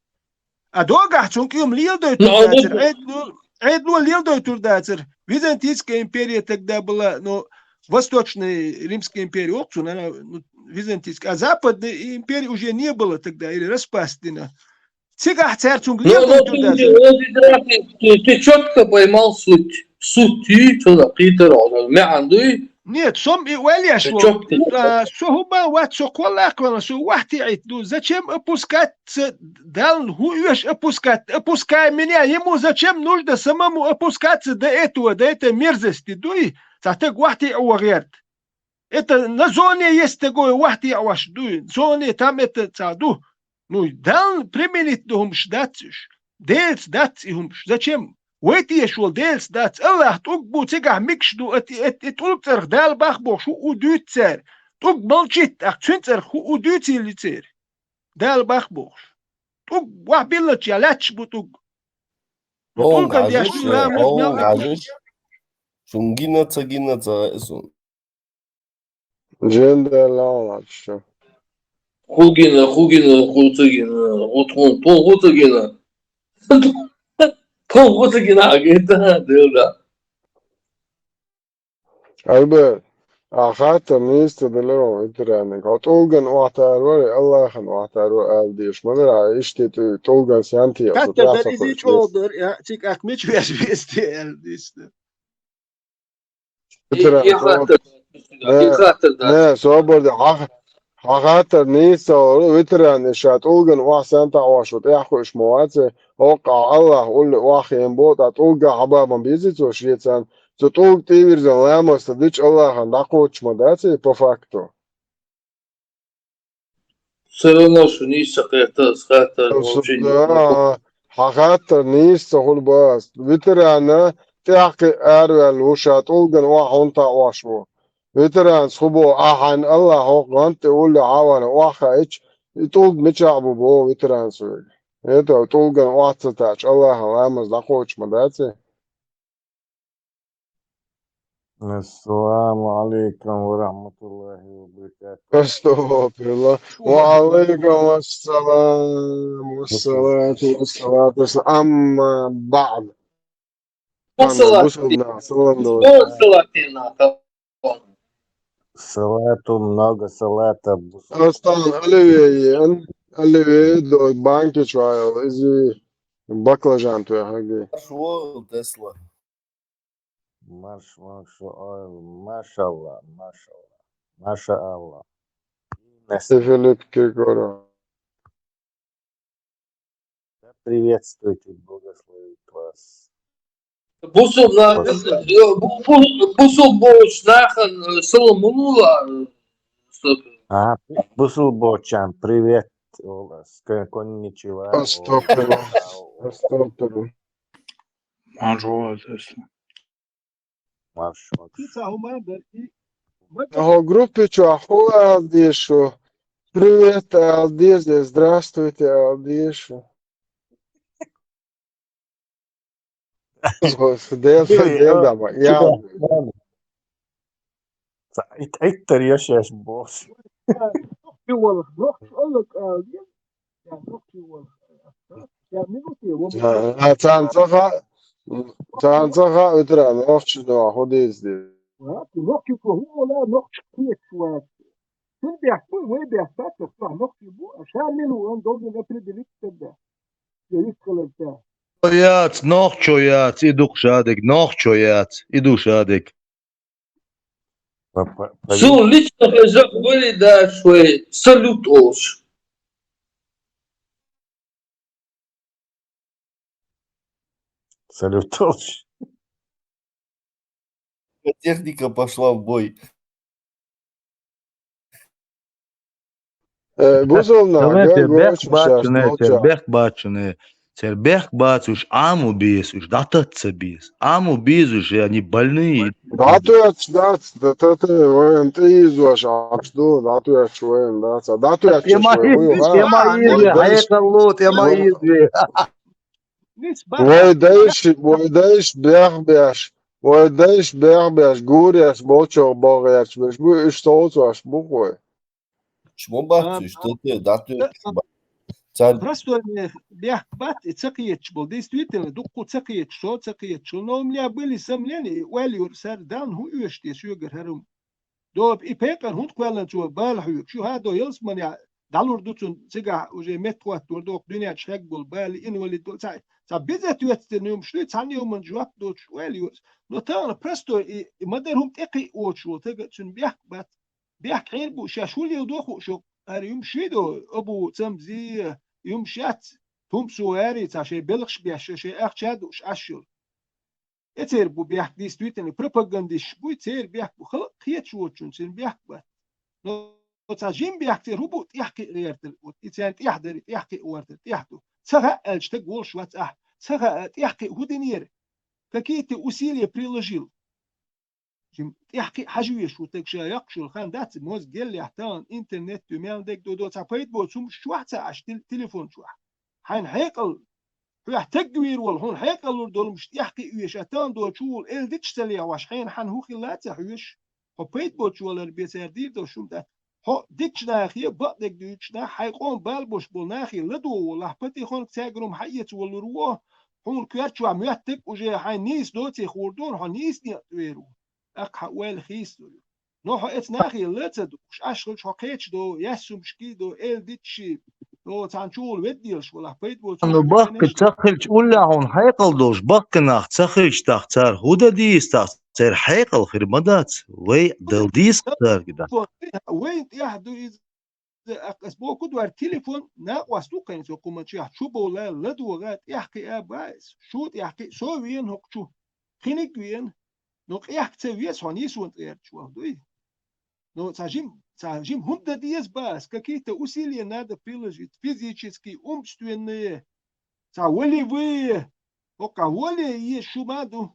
А догахь цунна кӀуьйма леладойтур дацара, Ӏедало, Ӏедало леладойтур дацара. Византийская империя тогда была, ну, Восточная Римская империя, оху цунна, она, ну, византийская, а Западная империя уже не было тогда, или распасть дина. Цигахь цаьрца хӀума леладайтур дацара. Ну, ну, ты, ты, ты чётко поймал суть. Суть, цо кхетар, маьӀна дуй? Нет, со-м и ойла еш волу. Чётко. А, со хӀума вац, со кхоллакх ваьлла, со вахьтиӀийта ду. Зачем опускаться? Далла хӀун оьшу опускать? Опускай меня. Ему зачем нужно самому опускаться до этого, до этой мерзости? Дуй, цхьа таг вахьтиӀо гӀерта. Это на зоне есть такое, вахьтиӀош ду. Зоне там это ца ду. Ну, Далла применить ду хӀумаш дац уьш. Делаца дац и хӀумаш. Зачем? Вай тешаш волу Делаца дац, Аллах тӀулг бу, цигахь мегаш ду, ат, ат, и тӀулг цӀарах Дала бах бохуш хӀуъу дуьйцу цара. ТӀулг молчит, тӀаккха цуьнан цӀарах хӀуъу дуьйцийла церан. Дала бах бохуш. ТӀулг вахь биллача лаьтташ бу тӀулг. Ну, тӀулган деш ду ламаз мел хьакхуьйтуш. Шун гина ца гина ца хаьа суна. Жен Дала лаьтташ шу. Ху гина, ху гина, ху ца гина, ху тхун, тхун ху ца гина. Тхун ху ца гина, хьагита, Дела. Альберт, а хаттар нийса ца делира вайн ветераниг. Хьо тӀулган охьатаро вара, Аллахьан охьатаро ала дезаш ма дара, иштта тӀу-, тӀулган сенна тӀе а шу Хаттар тӀаьхьа дар ца изий кхуьйсу. ЧӀогӀа дар, я, цигахь мича веш везде аьлла дийцина. Ветеран, и, и хаттар, не, и хаттар дац. Не, собар де, хьан, хьан хаттар нийса ца лору, ветеран, и ша тӀулган охьа сенна тӀе Ӏаш ву, тӀехь кхуьуш ма вац, хӀокху Аллахь улле охьа хиъна боху, тӀа тӀулга хьаба ма безий цо шеца, цу тӀулга тӀе а вирзина ламаз ца дича Аллахьан дӀакхочуш ма дац и по факту. Всё равно, что нийса ца кхетта, ас хаттар вообще не... Да, хьан хаттар нийса ца хуьлу боху ас. Ветерана тӀехь кхин араваьлла ву, ша тӀулган охьа хьуна тӀе Ӏаш ву. Ветеранас хӀун боху, ахьа хьайна Аллахь хӀокху гӀанта тӀе улле хьа а вахана охьахаийча, и тӀулг мичахь бу боху ветеранас вайга. ХӀета тӀулган охьа ца таьӀча Аллахьан ламаз дӀакхочуш ма дац и? Ассаламу алейкум ва рахматуллахи ва баракатух. Астагфируллах. Ва алейкум ассалам. Ва салату ва салату ва салам. Амма баъд. Ва салату. Бусурнах салам давай. Ва салату. Салату, много салата, бусурнах. Астан оливье, оливье, до банки чуьра, иза баклажан твоя хаги. Шо Тесла. Марш, марш, ой, машалла, машалла, машалла. Сефилит Киркоров. Да приветствует и благословит вас. Бусулба нах-, бу-, бу-, бусулба болчу нахана салам ма лула, э, стоп. А, бусулба болчарна привет, о, с-, конничева, о, астагфирулла. Астагфирулла. Марш вогӀу, Тесла. Марш, марш. Кхин цхьа хӀума а дара, и ма... Ахьа группе чохь хӀун ала деза шу? Привет ала деза, здравствуйте ала деза шу? Дел, дел, дама, я. Ца ит-, иттар я шаьш бохуш. Нохчи валах, нохчи аллак ала деза. Я нохчи валах. Я минуте, вон... А, а, царна ца ха-, царна ца хаьа, уьтара нохчи дуьхьа хӀун дийца деза. А, цу нохчи чу хӀун вала, нохчи кхеташ вац. Цуьнан бехк бу, вай бехк бац, аса нохчи бу, а ша мила ван должен определиться тогда. Я вискаларца. Яц, нохчо яц, и ду-кх шадерг, нохчо яц, и ду шадерг. Па-, па-, па-, суна лично хеза вали даш вай салют олуш. Салют олуш. Техника пошла в бой. Э, бусулба нах, давайте, бехк бац шуна, церан бехк бац шуна. Церан бехк бац, уьш Ӏамо беза, уьш дӀатоьцца беза. Ӏамо беза уьш, я не больные. ДӀатоьцуш дац, да, та, та, вайна тӀеийзош Ӏаш ду, дӀатоьцуш вайна дац. ДӀатоьцуш вай хӀун ю, ха? ТӀе ма ийзаве, хьекъал ло, тӀе ма ийзаве. Вай дайш, вай дайш бехк беш, вай дайш бехк беш, гуреш болчохь боху гӀерташ берш бу, уьш совцош бу-кх вай. Шу ма бац уьш, тӀе, тӀе, дӀатоьцуш бац. Царна простой бехк бац, и ца кхеташ болу. Действительно, дуккха ца кхеташ, со ца кхеташ. Но у меня были сомнения, и ойла йора сара, Далла хӀун оьшу те соьгара хӀара хӀума. Доба и пайкъар хӀунда кхоьллина цо бала хьоьгуш? Шу хӀадо ялсаманехь дӀалур ду цунна цигахь уже меттахӀоттор доху дуьнен чу хьегна болу бала, инвалид болу. Цхьа, цхьа безатветственный хӀумаш дуй, цхьанна хӀуманна жоп доцуш ойла йора. Но тахана простой и, и ма-дарра хӀума тӀекхиа воцуш волу стага, цуьнан бехк бац. Бехк хьера бу, шаьш хӀун леладо хууш ю, хӀара юмаш шуьйдо, Абу Цамзи, юмаш яц, тумсо гӀари, цхьа шайн белхаш беш, шайн ахча а дууш Ӏаш йолу. И церан бу бехк, действительно, пропагандисташ буй, церан бехк бу, хала а кхеташ воцучун церан бехк бац. Но цхьа жима бехк церан хӀун бу, тӀехкхиа гӀертар, вот, и царна тӀехь дари, тӀехкхиа гӀертар, тӀехь ду. Ца хаьа аьлча стаг волуш вац ахь. Ца хаьа, тӀехкхиа хӀун динера? какие-то усилия приложил. Жим тӀехкхиъ хьажа везаш ву стаг, ша йоккхуш йолу хан дац, моза геллехь тахана интернет ду, мел дерг ду, до цхьа пайда боцу хӀумаш чохь ца Ӏаш, тел-, телефон чохь. Хьайна хьекъал, хьоьх таггавийр волу, хьуна хьекъал лур долу хӀумаш тӀехкхиъ везаш, а тахана до чу вула эл диташ ца лехьош, хьайна хьан хӀун хилла а ца хьоьжуш, хьо пайда боцуш валар бен цара дийр долуш хӀума дац. Хьо дитчу нахе, бакъдерг дуьйцучу нах, хьайн къоман бала бош болу нахе ладогӀа волахь, патихонка цаьргара хӀума хьаэца волур ву, хьуна коьртачохь моьттиг уже хьайн нийса доций хуур ду, хьо нийса некъа тӀе вер ву. ТӀаккха хьан ойла хийцалур ю. Но хьо эца нахе ла ца духуш, Ӏаш хилча хьо кхеча до, яьссумашкий до, эл дитчий до, цхьана чугӀула ведделаш валахь, пайда боцуш Ну, ву, баккхи конечно. Ца хилча, уллехь хьуна хьекъал долуш, баккхи нах ца хилча, тахь цара хӀун дан дийца, тахь церан хьекъал хир ма дац. Вай дала дийца цаьрга дан. Вайн тӀехь ду иза, ас боху ду, вара телефон накъост ду кхайна со кхуманчехь, чу бовла, ладогӀа, тӀехкхиа баьс, шу тӀехкхиъ, со вена хӀокху чу. Хиниг вена. Но къехка ца веза хьо нийсонан цӀерачу ваха дуй. Но цхьа жим, цхьа жим хӀума дан деза баьс, какие-то усилия надо приложить, физические, умственные, цхьа волевые, хӀокху воле еза шу ма ду.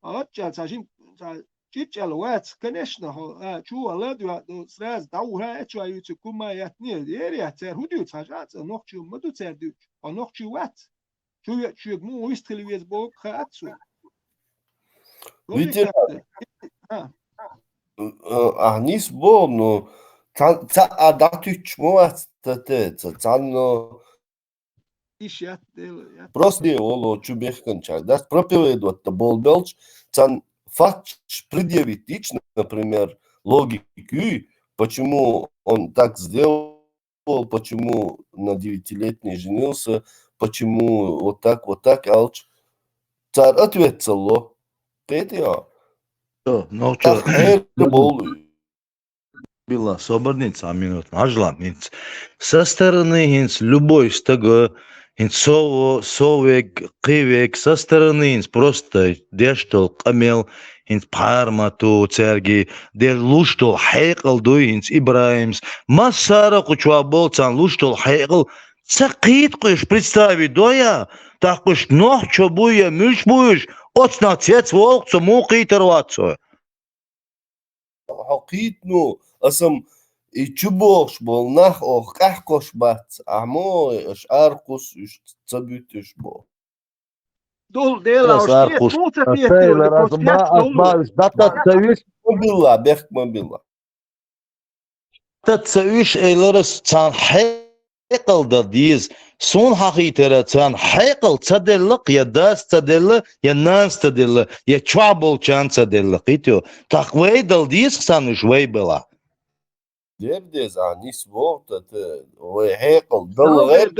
Ачча цхьа жим, цхьа чӀичӀел вац, конечно, хьо, а, чу вала дуьхьа, ду, сразу дӀавуха а чу а юьйцу кума яц, не, ера яц, цара хӀун дуьйцу хьажа а цӀа, нохчий ма ду цара дуьйцу, хьо нохчий вац. Чу веача шуьга муха вист хила веза боху хаьа цо. Витина, а, ахь нис боху, ну, ца, ца а дӀатуьттуш ма вац, та, те, ца, цхьанна Иш яц, Дела, яц. Просто де волу чу бехканчаьрга. Дац проповедовать-то болу белча, царна факташ предъявить дича, например, логику, почему он так сделал, почему на девятилетней женился, почему вот так, вот так, алча. Цара ответ ца ло. Кхетий хьо? Чо, нохчо. Так, хьерга болу. Билла, собар дин цхьа минут, хьажал хӀинца. Со стороны хӀинца любой стага, хӀинца со во, со вег, кхин вег, со стороны хӀинца просто деш долу къамел, хӀинца пхьар ма ту цаьрга, деш луш долу хьекъал дуй хӀинца ИбрахӀимс. Массара кху чохь болу царна луш долу хьекъал ца кхийта кхуьш представить до я, тахкхуьш нохчо буй я, муьлш буй уьш, оцу нах цец волу, цо муха кхийтар вац цо. Хьо кхийта, ну, аса-м и чу бохуш болу нах оха къаьхкош бац, ахьа мо аша аракхуссуш ца буьтуш боху. Дул Дела, Ас уж аркхуш, кхетта, аса кхетта, аса ма, аса ма уж датат ца виш. Ма билла, бехк ма билла. Датат ца виш, эларас царна хье- хьекъал дан деза. Суна хьахийтара царна хьекъал ца делла-кх, я дас ца делла, я нанас ца делла, я чохь болчарна ца делла-кх, итё. Тахка вай дала деза-кх царна уьш вай бала. Дер деза, а, нис вогӀу та, та, вай хьекъал дала гӀайр,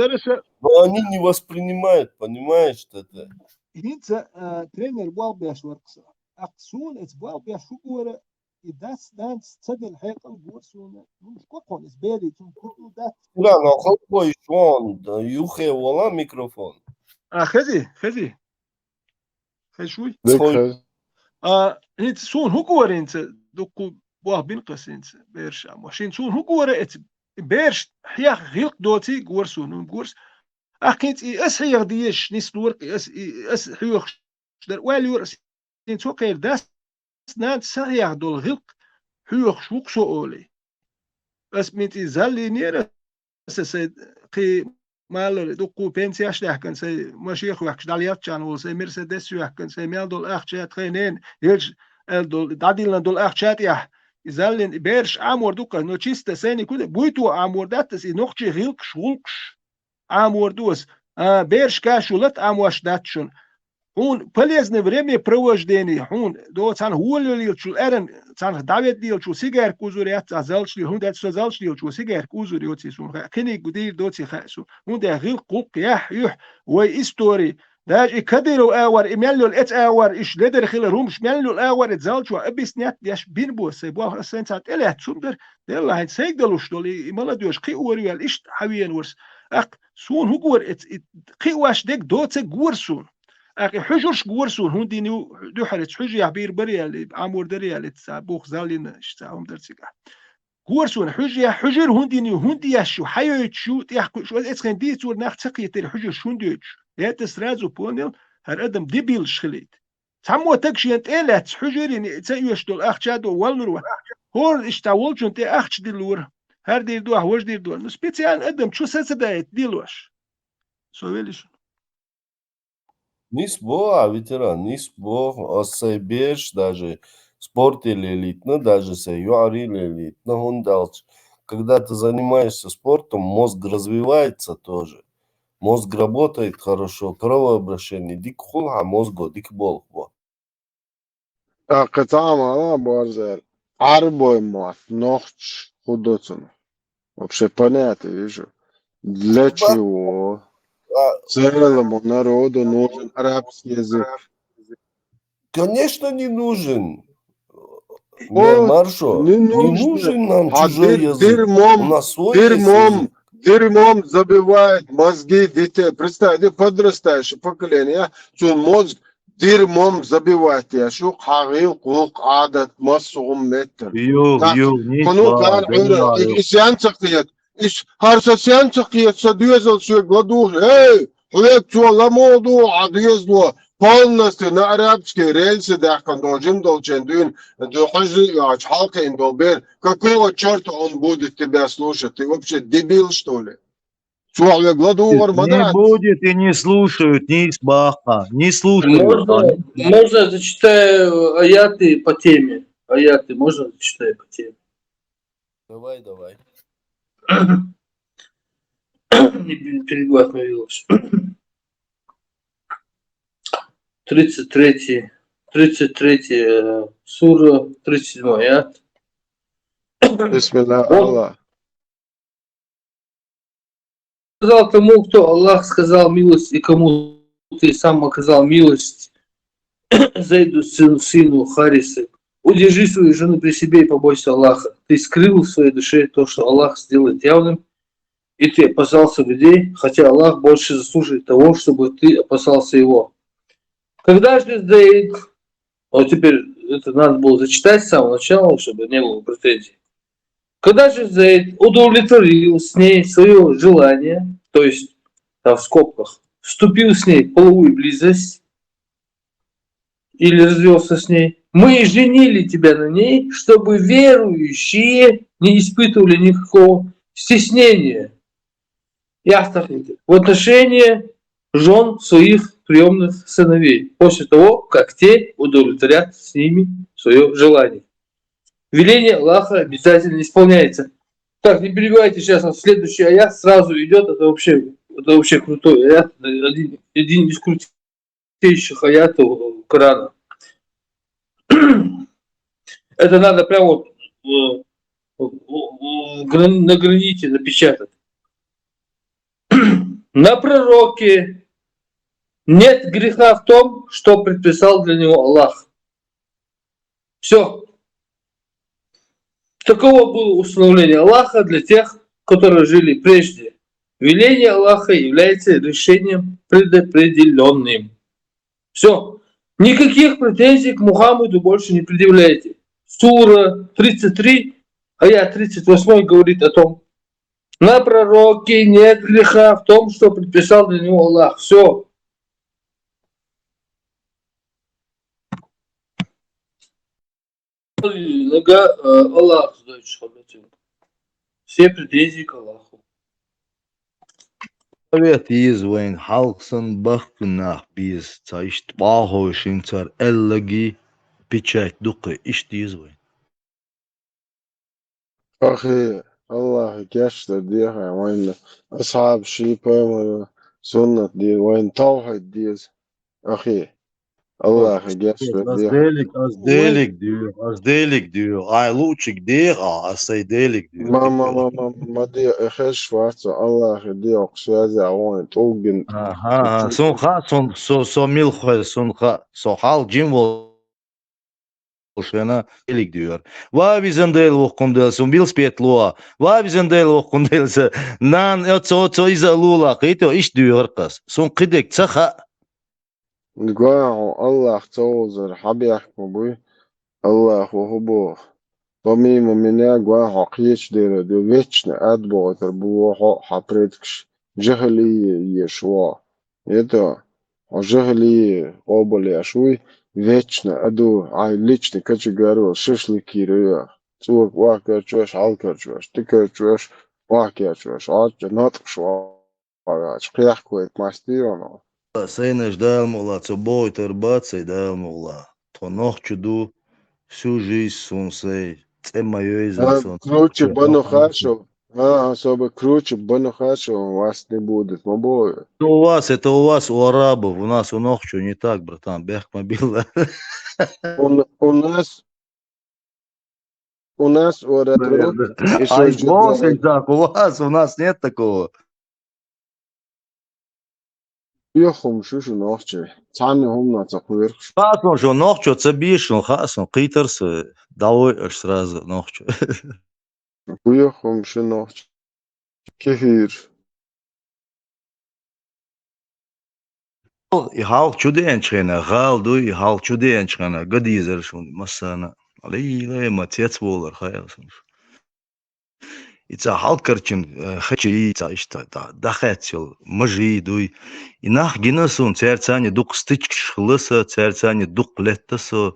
но они не воспринимают, понимаешь, та, та. ХӀинца, а, тренер болх беш вара-кх со. ТӀаккха суна эца болх беш хӀугора и дас, нанас ца делла хьекъал гора суна. Ну, шкокхун иза бери, цунна курдур дац. Ира, но халкъо иш вон, да, юххе вола микрофон. А, хези, хези. Хезаш вуй? Дек хой. Хез. А, хӀинца суна хӀугора хӀинца, дуккху болх бина кхас хӀинца, бераш а мо. Шин суна хӀугора эца, бераш хьех гӀилкх доций гора суна, ну, горс. Ахь хӀинца и ас хьеха дезаш нислора-кх, и ас, и ас хьоьхуш дар ойла йора ас, хӀинца хӀокхеран дас, нанас ца хьеха долу гӀилкх хьоьхуш ву-кх со олий. Ас мин цӀий заллийнера, аса сайн кхин малар дуккху пенсеш даьхкина, сайн машех вехкаш дӀалелччан волу, сайн Мерседес вехкина, сайн мел долу ахча тхайн нена, елча аьлла долу, дӀадиллина долу ахча тӀехь. И заллин, и бераш Ӏамор ду-кх, но чисто сайни куьне буйто Ӏамор дац аса, и нохчий гӀилкхаш, гӀуллакхаш. Ӏамор ду аса. А, бераш каш ю лата Ӏамош дац шуна. Хьуна полезное времяпровождение, хьуна, до цхьана волавеллачул аьран, цхьана дӀаведделчул сигарка узур яц а залчу лела, хӀунда аьлча со залчу лелачо сигарка узур йоций суна хаьа, кхиниг дийр доций хаьа суна. ХӀунда гӀилкх-гӀулкх яхь, юьхь, вай истори. Даже и Кадыров агӀор, и мел йолу эца агӀор, иш ледар хилар хӀумаш мел йолу агӀор, и залчо объяснять деш бина бо сайн болх, аса сайн цхьа тӀелаьцна хӀума дара, Делла хьайн сайга далуш долу, и, и молодёжь кхин ора ваьлла, иштта хьан вена вара-с. ТӀаккха суна хӀугора эца, и кхиош дерг доцург гора суна. ТӀаккха и хьуьжарш гора суна, хӀунда йина ю дуьххьара эца хьуьжехь бийр бара яьлла, и Ӏамор дара яьлла, эца цхьа бух заллина, иштта цхьа хӀума дара цигахь. Гора суна хьуьжехь, хьуьжар хӀунда йина ю, хӀунда еш ю, хьан йойтуш ю, тӀехь кхуьуш, эцхен дийцура нах ца кхетара хьуьжарш хӀунда йойтуш. Я тӀе сразу понял, ХӀара адам дебилаш хилийта. Цхьаммо таг шена тӀе а лаьцна, хьужарийна ца оьшуш долу ахча а до, валлур ван. ХӀора иштта волчунна тӀе ахча диллора. ХӀара дийр ду ахь, важа дийр ду. Ну, специально адам чу сацадаийта делош. Со велиш. Нийса боху, а, ветеран, нийса боху. Ас сайн бераш даже спорте лелийтина, даже сайн йоӀарий лелийтина, хӀунда аьлча, когда ты занимаешься спортом, мозг развивается тоже. Мозг работает хорошо, кровообращение дика хуьлу хьан мозго, дика болх бо. ТӀаккха цхьа а ма ала, Борзер, Ӏарбой мотт нохчаша хӀун до цунах? Вообще понятие, вижу. Для чего целому народу нужен арабский язык? Конечно, не нужен. Не, Маршо, не нужен нам чужой язык. У нас свой есть язык. Дерьмом забивает мозги детей. Представь, подрастающее поколение, цун мозг дерьмом забивать еш ю, хьагӀил, кхулкх, Ӏадат, массо а хӀума меттара. Юх, юх, нийса боху, кхана Ӏуьйра, и сен ца кхета, и хӀара со сен ца кхета, сан доьзал соьга ладугӀуш, эй, хьоьга цо ламо ду, хьан доьзало, полностью на арабский рельсы даьккхина долу жима долчеран дуьйна, дуьхьажа а йоцуш, хьалкхийна долу бер, какого чёрта он будет тебя слушать? Ты вообще дебил, что ли? Цо хьоьга ладугӀур ма дац. Не будет и не слушают, нийса боху, не слушают. Можно, можно зачитаю аяты по теме? Аяты можно зачитаю по теме? Давай, давай. Не перебивать мою речь. Тридцать третий, тридцать третий, э, сура, тридцать седьмой аят. Бисмилля, Аллах. Сказал тому, кто Аллах сказал милость, и кому ты сам оказал милость, Зайду, сыну, сыну Харисы: удержи свою жену при себе и побойся Аллаха. Ты скрыл в своей душе то, что Аллах сделает явным, и ты опасался людей, хотя Аллах больше заслуживает того, чтобы ты опасался Его. Когда же Зайд... Вот теперь это надо было зачитать с самого начала, чтобы не было претензий. Когда же Зайд удовлетворил с ней свое желание, то есть, там в скобках, вступил с ней в половую близость или развелся с ней, мы женили тебя на ней, чтобы верующие не испытывали никакого стеснения, ясно, в отношении жен своих приемных сыновей, после того, как те удовлетворят с ними свое желание. Веление Аллаха обязательно исполняется. Так, не перебивайте, сейчас вот следующий аят сразу идет, это вообще, это вообще крутой аят, один, один из крутейших аятов Корана. Это надо прям вот, э, в- в- в гран- на граните напечатать. На пророке нет греха в том, что предписал для него Аллах. Все. Таково было установление Аллаха для тех, которые жили прежде. Веление Аллаха является решением предопределенным. Все. Никаких претензий к Мухаммаду больше не предъявляйте. Сура тридцать три, аят тридцать восьмой говорит о том: на пророке нет греха в том, что предписал для него Аллах. Все. Нога, э, Аллах сдойчу хабатим. Все претензии к Аллаху. Совет йиза вайн хьалха санна бахка нах беза, ца иштта бахьошин цар аьллаги печать дукха, иштта йиза вайн. Ахи, Аллахе гечдар деха вайна, асхьаб ши пайхамар суннат де, вайна тавхьид деза. Ахи, Аллахе гечдар Ас деха. Делиг, ас делиг дуьйху, ас делиг дуьйху. Ай лучиг деха, ас сай делиг дуьйху. Ма, ма, ма, ма, ма де, э, хеш вац, Аллахе де, окх связя вайн тӀулгин. Аха, аха, сун ха, сун, со, со мил хой, сун ха, со хьал жим вол шена делиг дуьйху. Ва визан Дела воккхун делса, велосипед ло. Ва визан Дела воккхун делса. Нан, оцо, оцо иза лула, кхийто, иш дуьйхар кас. Сун кхидек ца ха. Гуахьо Аллах ца вузар хьабехк ма буй. Аллахо хӀу боху. Помимо меня гуахьо кхечу дера де вечно ад бохуьйтар бу хьо хьан предкаш. Жахалие еш воху. Это Хьо жахали къобал еш вуй, вечно аду, Ӏай личный кочегар вал шашлык йира йо. ЦӀока охкарчош, хьалкарчош, тӀакарчош, охкарчош, Ӏача натӀаш вагӀача, кхехкавайта мастийона. Сайнаш Дала мукъла, цо богӀуйтар бацай Дала мукъла. Тхо нохчо ду, всю жизнь сун сай цӀе ма йойзан А, сон. Круче Бану Хашев. А, особо круче Бану Хашев вас не будет, ма бой. Это у вас, это у вас, у арабов, у нас у нохчо не так, братан, бехк ма билла. У, н- у нас, у нас у арабов Наверное. Ай, босс, так, у вас, у нас нет такого. Кхоъ хӀума шу шу нохчий. Цхьанна хӀуманна ца кхоьру шу. Хаъ сон шу нохчо ца бийшу, хаъ сон кхийтар со, дӀавой аш сразу нохчо. Кхоъ хӀума шу нохчий. Кефир. И хьалха чу деанчу хенахь, гӀала дуй, и хьалха чу деанчу хенахь, ган дезара шуна массарна. Лай, лай, ма цец волар хаьа сон шу. И цхьа хьалкарчун, э, хачий, цхьа иштта, да, дахац йол, мажий дуй. И нах гина суна, цаьрца а дукха стычкаш хилла са, цаьрца а дукха летта со.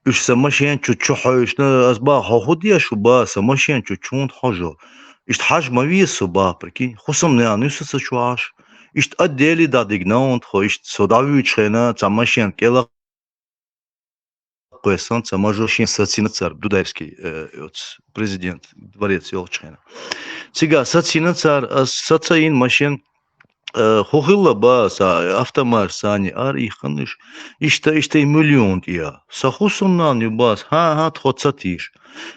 Уьш сан машен чу чу хьоьжуш, ас баха, хьо хӀун деш ву, баха, сан машен чу чунна хьожо. Иштта хьажа ма веза со, баха, прикинь. Хусамнаьхна ю со ца чу Ӏаш. Иштта отделе дӀадигна вон тхо, иштта со дӀавуьйчу хенахь, цхьа машен кӀела кхоьссина, цхьа мажор шен сацийна цара, Дудаевский, э, оцу президент дворец йолчу хенахь. Цигахь сацийна цара, ас сацийна машен, э, хӀун хилла, баха, автомат санна ара ихханаш, иштта, иштта и миллион тӀе. Сан хусамнаьхна ю, баха, хӀан-хӀа, тхо ца тийша.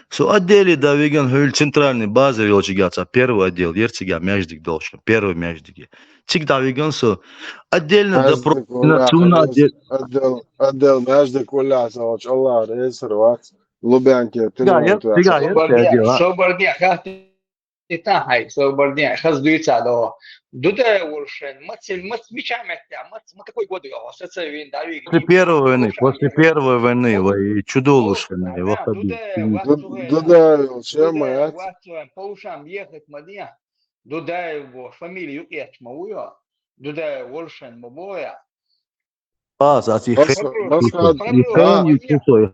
Со отделе дӀавигна, хӀуьлла центральный базар йолчигахь, цхьа первый отдел, яра цигахь маьждиг долчу, первый маьждиге. Цига дӀавигна со. Отдельно маьждиг допросить валахь, цунна хаза отдел-, отдел, отдел маьждиг валахь, сан волчу Аллах реза вац. Лубянке, цигахь яра, цигахь яра, собар де, собар де, хатта и та хьай, собар де, хаза дуьйцу а догӀу. Дудаев волуш шайн, маца, маца, мича меттехь, маца, ма какой году йогӀу, саца вийна дӀавигна. После первой войны, после первой войны, вай, чу долуш хенна, вахаби. Дудаев, Ду-, Дудаев, Дудаев, Дудаев, вац вайн, по ушам ехать ма де. Дудаев боху фамилия юкъетташ ма ву йо? Дудаев волушшайн ма боху я? А, за цих Москва, хен-, Москва, и хан а. Ю цу сой.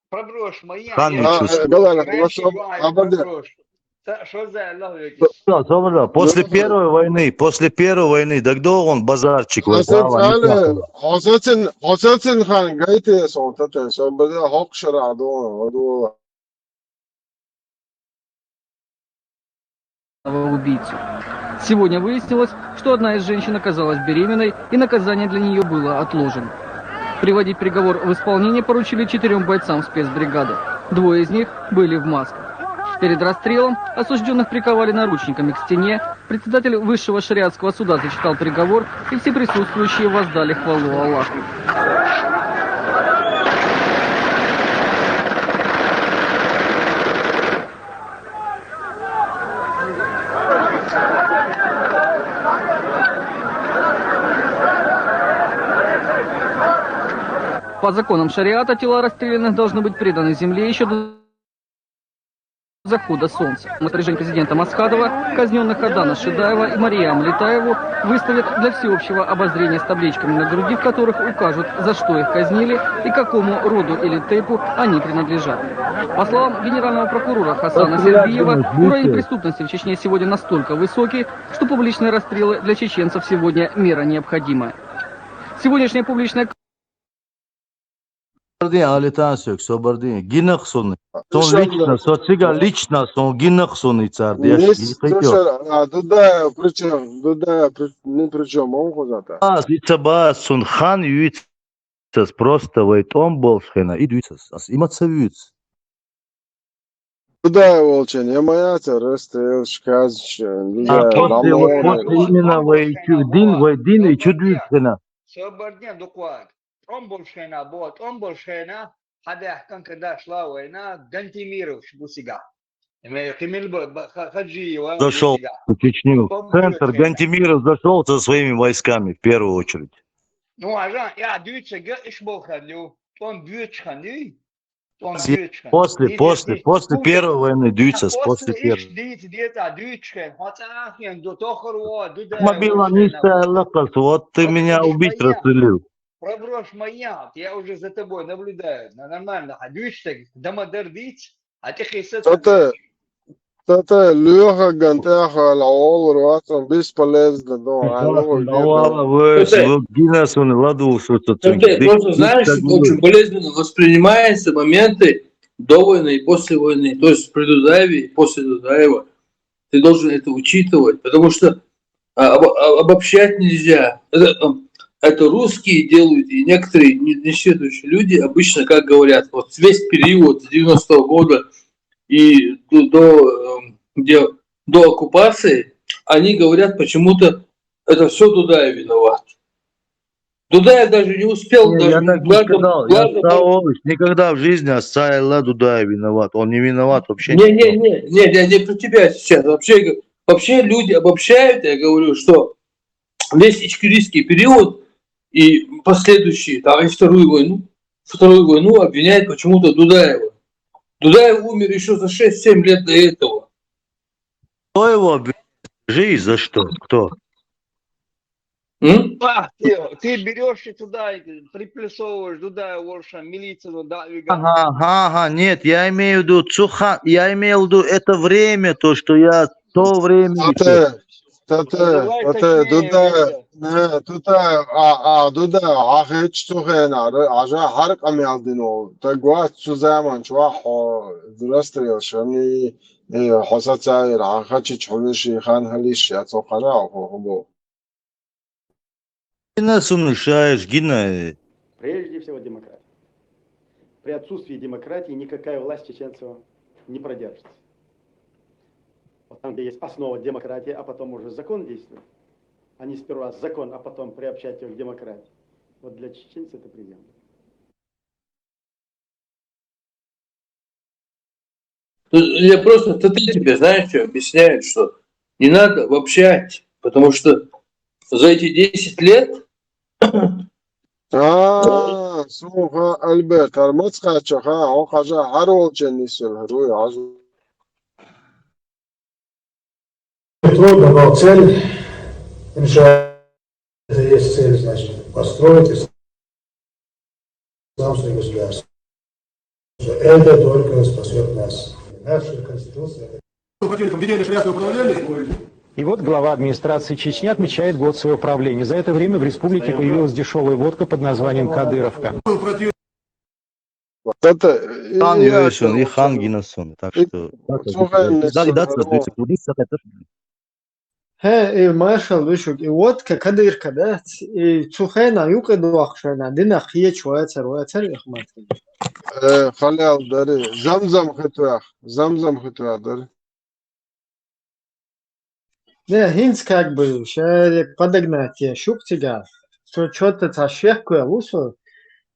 Проброш ма я, хан ю я, цу сой. Галана, проброш, Москва, ма я, а, баде. Проброш. Ца, шо за Аллах веки? Всё, всё, всё, после первой войны, после первой войны, дагдогон базарчик, хозацин, хозацин хан гайте сон тата, сон баде, хок шара дон, дон. Убийцу. Сегодня выяснилось, что одна из женщин оказалась беременной, и наказание для нее было отложено. Приводить приговор в исполнение поручили четырём бойцам спецбригады. Двое из них были в масках. Перед расстрелом осуждённых приковали наручниками к стене, председатель высшего шариатского суда зачитал приговор, и все присутствующие воздали хвалу Аллаху. По законам шариата тела расстрелянных должны быть преданы земле ещё до захода солнца. Распоряжение президента Масхадова казнённых Адана Шидаева и Мария Амлетаеву выставят для всеобщего обозрения с табличками на груди, в которых укажут, за что их казнили и какому роду или тейпу они принадлежат. По словам генерального прокурора Хасана Сергиева, уровень преступности в Чечне сегодня настолько высокий, что публичные расстрелы для чеченцев сегодня мера необходимая. Сегодняшняя публичная Собардин, Алитан сёк, собардин. Гинах суна. Сон лично, со цига лично, сон гинах суна цар деш. Нис, слушай, а Дудаев при чём? Дудаев при, ни при чём, он хозата. А, ица ба, сун хан юйцас просто вай тӀом болуш хена, и дуйцас. Ас има ца вуьйцу. Дудаев волчун, я моя цара расстрелаш, казаш, а, Дудаев, после, вот, после именно вай чу-, дин, вай дин и чу дуьйцу хена. Собардин дукхаг. ТӀом болуш хена, бо, тӀом болуш хена, хьадаьхкан кадаш ла вайна, Гантимирович бу цига. Ме кхимил ба, ба, ха-, Хаджиева бу цига. Зашёл в Чечню. ТӀом болуш хена. Центр Гантимиров зашёл со своими войсками в первую очередь. Ну, а жан, я дуьйцага, иш болу хан ю, тӀом боьчу хан ю. После, после, после Первой войны дивитас, после Первой. Мобилан исталлахас, вот ты меня убить расстрелил. Проброш моя, я уже за тобой наблюдаю. Нормально, а дивитас, дама дердиц, а ты хисет. Тата, тата, лёха гантаха, ла олар ватан, бесполезно, да, а лёха. Давала весь, вот гинасун ладу, что тут. Просто знаешь, очень болезненно воспринимаются моменты до войны и после войны, то есть при Дудаеве и после Дудаева. Ты должен это учитывать, потому что а, об- а- обобщать нельзя. Это, м, это русские делают, и некоторые не- несведущие люди обычно как говорят, вот весь период с девяностого года и до, до, эм, где, до оккупации, они говорят почему-то, это все Дудаев виноват. Дудаев даже не успел, даже я так не сказал. Я сказал, никогда в жизни Асаила Дудаев виноват. Он не виноват вообще. Не, не, не, не, я не про тебя сейчас. Вообще, вообще люди обобщают, я говорю, что весь ичкерийский период и последующие, там, и вторую войну, вторую войну обвиняют почему-то Дудаева. Дудаев умер еще за шесть-семь лет до этого. Кто его обвиняет? Скажи, за что? Кто? М? А, ты, ты берешь и туда, и приплюсовываешь, туда, Волша, милицию, да, Ага, ага, ага, нет, я имею в виду, Цуха, я имею в виду это время, то, что я в то время. Тата, тата, Дуда, не, Дуда, а, а, Дуда, а хеч Цухена, а жа харк амялдино, так вот, Цузаман, чуа, хо, расстрел, шани, э, хосацаир, а хачич, хулиши, хан халиш, я Цухана, хо, хо, бо. Гина сунушаеш, гина. Прежде всего демократия. При отсутствии демократии никакая власть чеченцев не продержится. Вот там, где есть основа демократии, а потом уже закон действует. А не сперва закон, а потом приобщать его к демократии. Вот для чеченца это приемлемо. Я просто ТТ тебе, знаешь, что объясняют, что не надо обобщать, потому что за эти десять лет... А, слуха, Альберт, армац хачаха, о хажа, харолчен нисел, руй, хажа. Трудно, но цель, иншаллах, это есть цель, значит, построить исламское государство. Это только спасет нас. Наша Конституция. Противником введения шариатского управления. И вот глава администрации Чечни отмечает год своего правления. За это время в республике появилась дешевая водка под названием «Кадыровка». Тата, и, Хан и, Юэсун, и Хан Гинасун. Так что, слухай, да, и да, Хе, и маршал вишук, и водка кадырка, да? И Цухена юкъе дуахшена, дина хие чуэцер, уэцер ихмат. Э, халал дари, замзам хитвах, замзам хитвах дари. Не, хинц как бы, ше подогнать я, шук тига. Что, что-то та шехкуя лусу.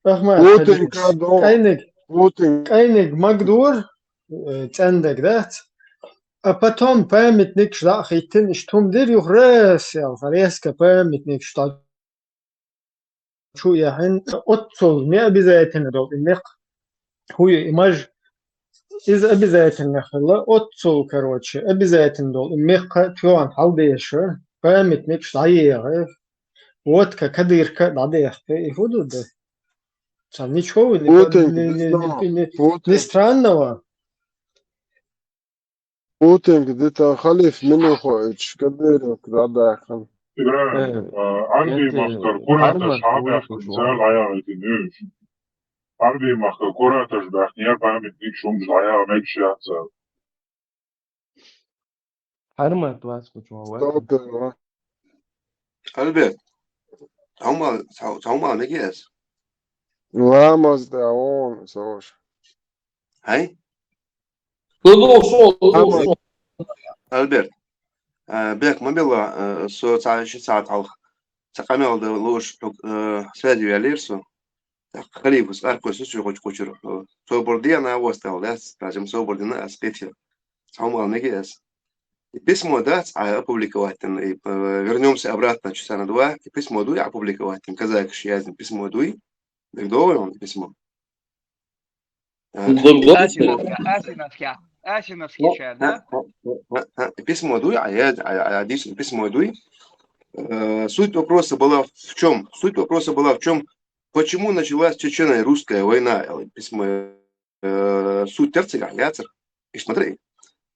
Ахмат, Путин кадо. Кайник, Путин. Кайник Магдур, э, цендек, да? А потом памятник шла хитин, штум дир юхрес, я, резко памятник шла. Чу я хин, отцул, не обязательно дол, и мех. Хуй, и маж, из обязательно хила, отцул, короче, обязательно дол, и мех, туан, халдеша, памятник шла, я, вот как кадырка, да, да, и худу, да. Сам ничего не, Путин, не, не, не, не, не, Путин. Не странного. Путин где-то халиф минухо, эч, кадырок, да, да, хан. Ибрагим, э, а, Арби махтар, Курата шабах, шабах, шабах, Арби махтар, Курата шабах, не памятник, шум, шабах, меч, шабах. Армат вас, почему? Альберт, саумал, сау-, саумал, не гес? Ламаз да он, сош. Хай? Альберт, э, бек мобила, э, со ца-, ши саат алх. Ца камел да луш, э, связи вялирсу. Так, халифус, аркус, су куч-, кучур. Э, собор дия на остал, да, скажем, собор дина аспетил. Саумал, не гес. И письмо, да, а, опубликовать, и, э, вернёмся обратно часа на два, и письмо дуй опубликовать, казак шиязин письмо дуй, бегдовый он письмо. Э, Гургур. Асиновка, Асиновка, Асиновский шаар, да? Э, э, э, э, письмо дуй, а я, а, а, диш-, письмо дуй. Э, суть вопроса была в чем? Суть вопроса была в чем? Почему началась чечено-русская война? Э, письмо, э, суть терцега, яцер. И смотри,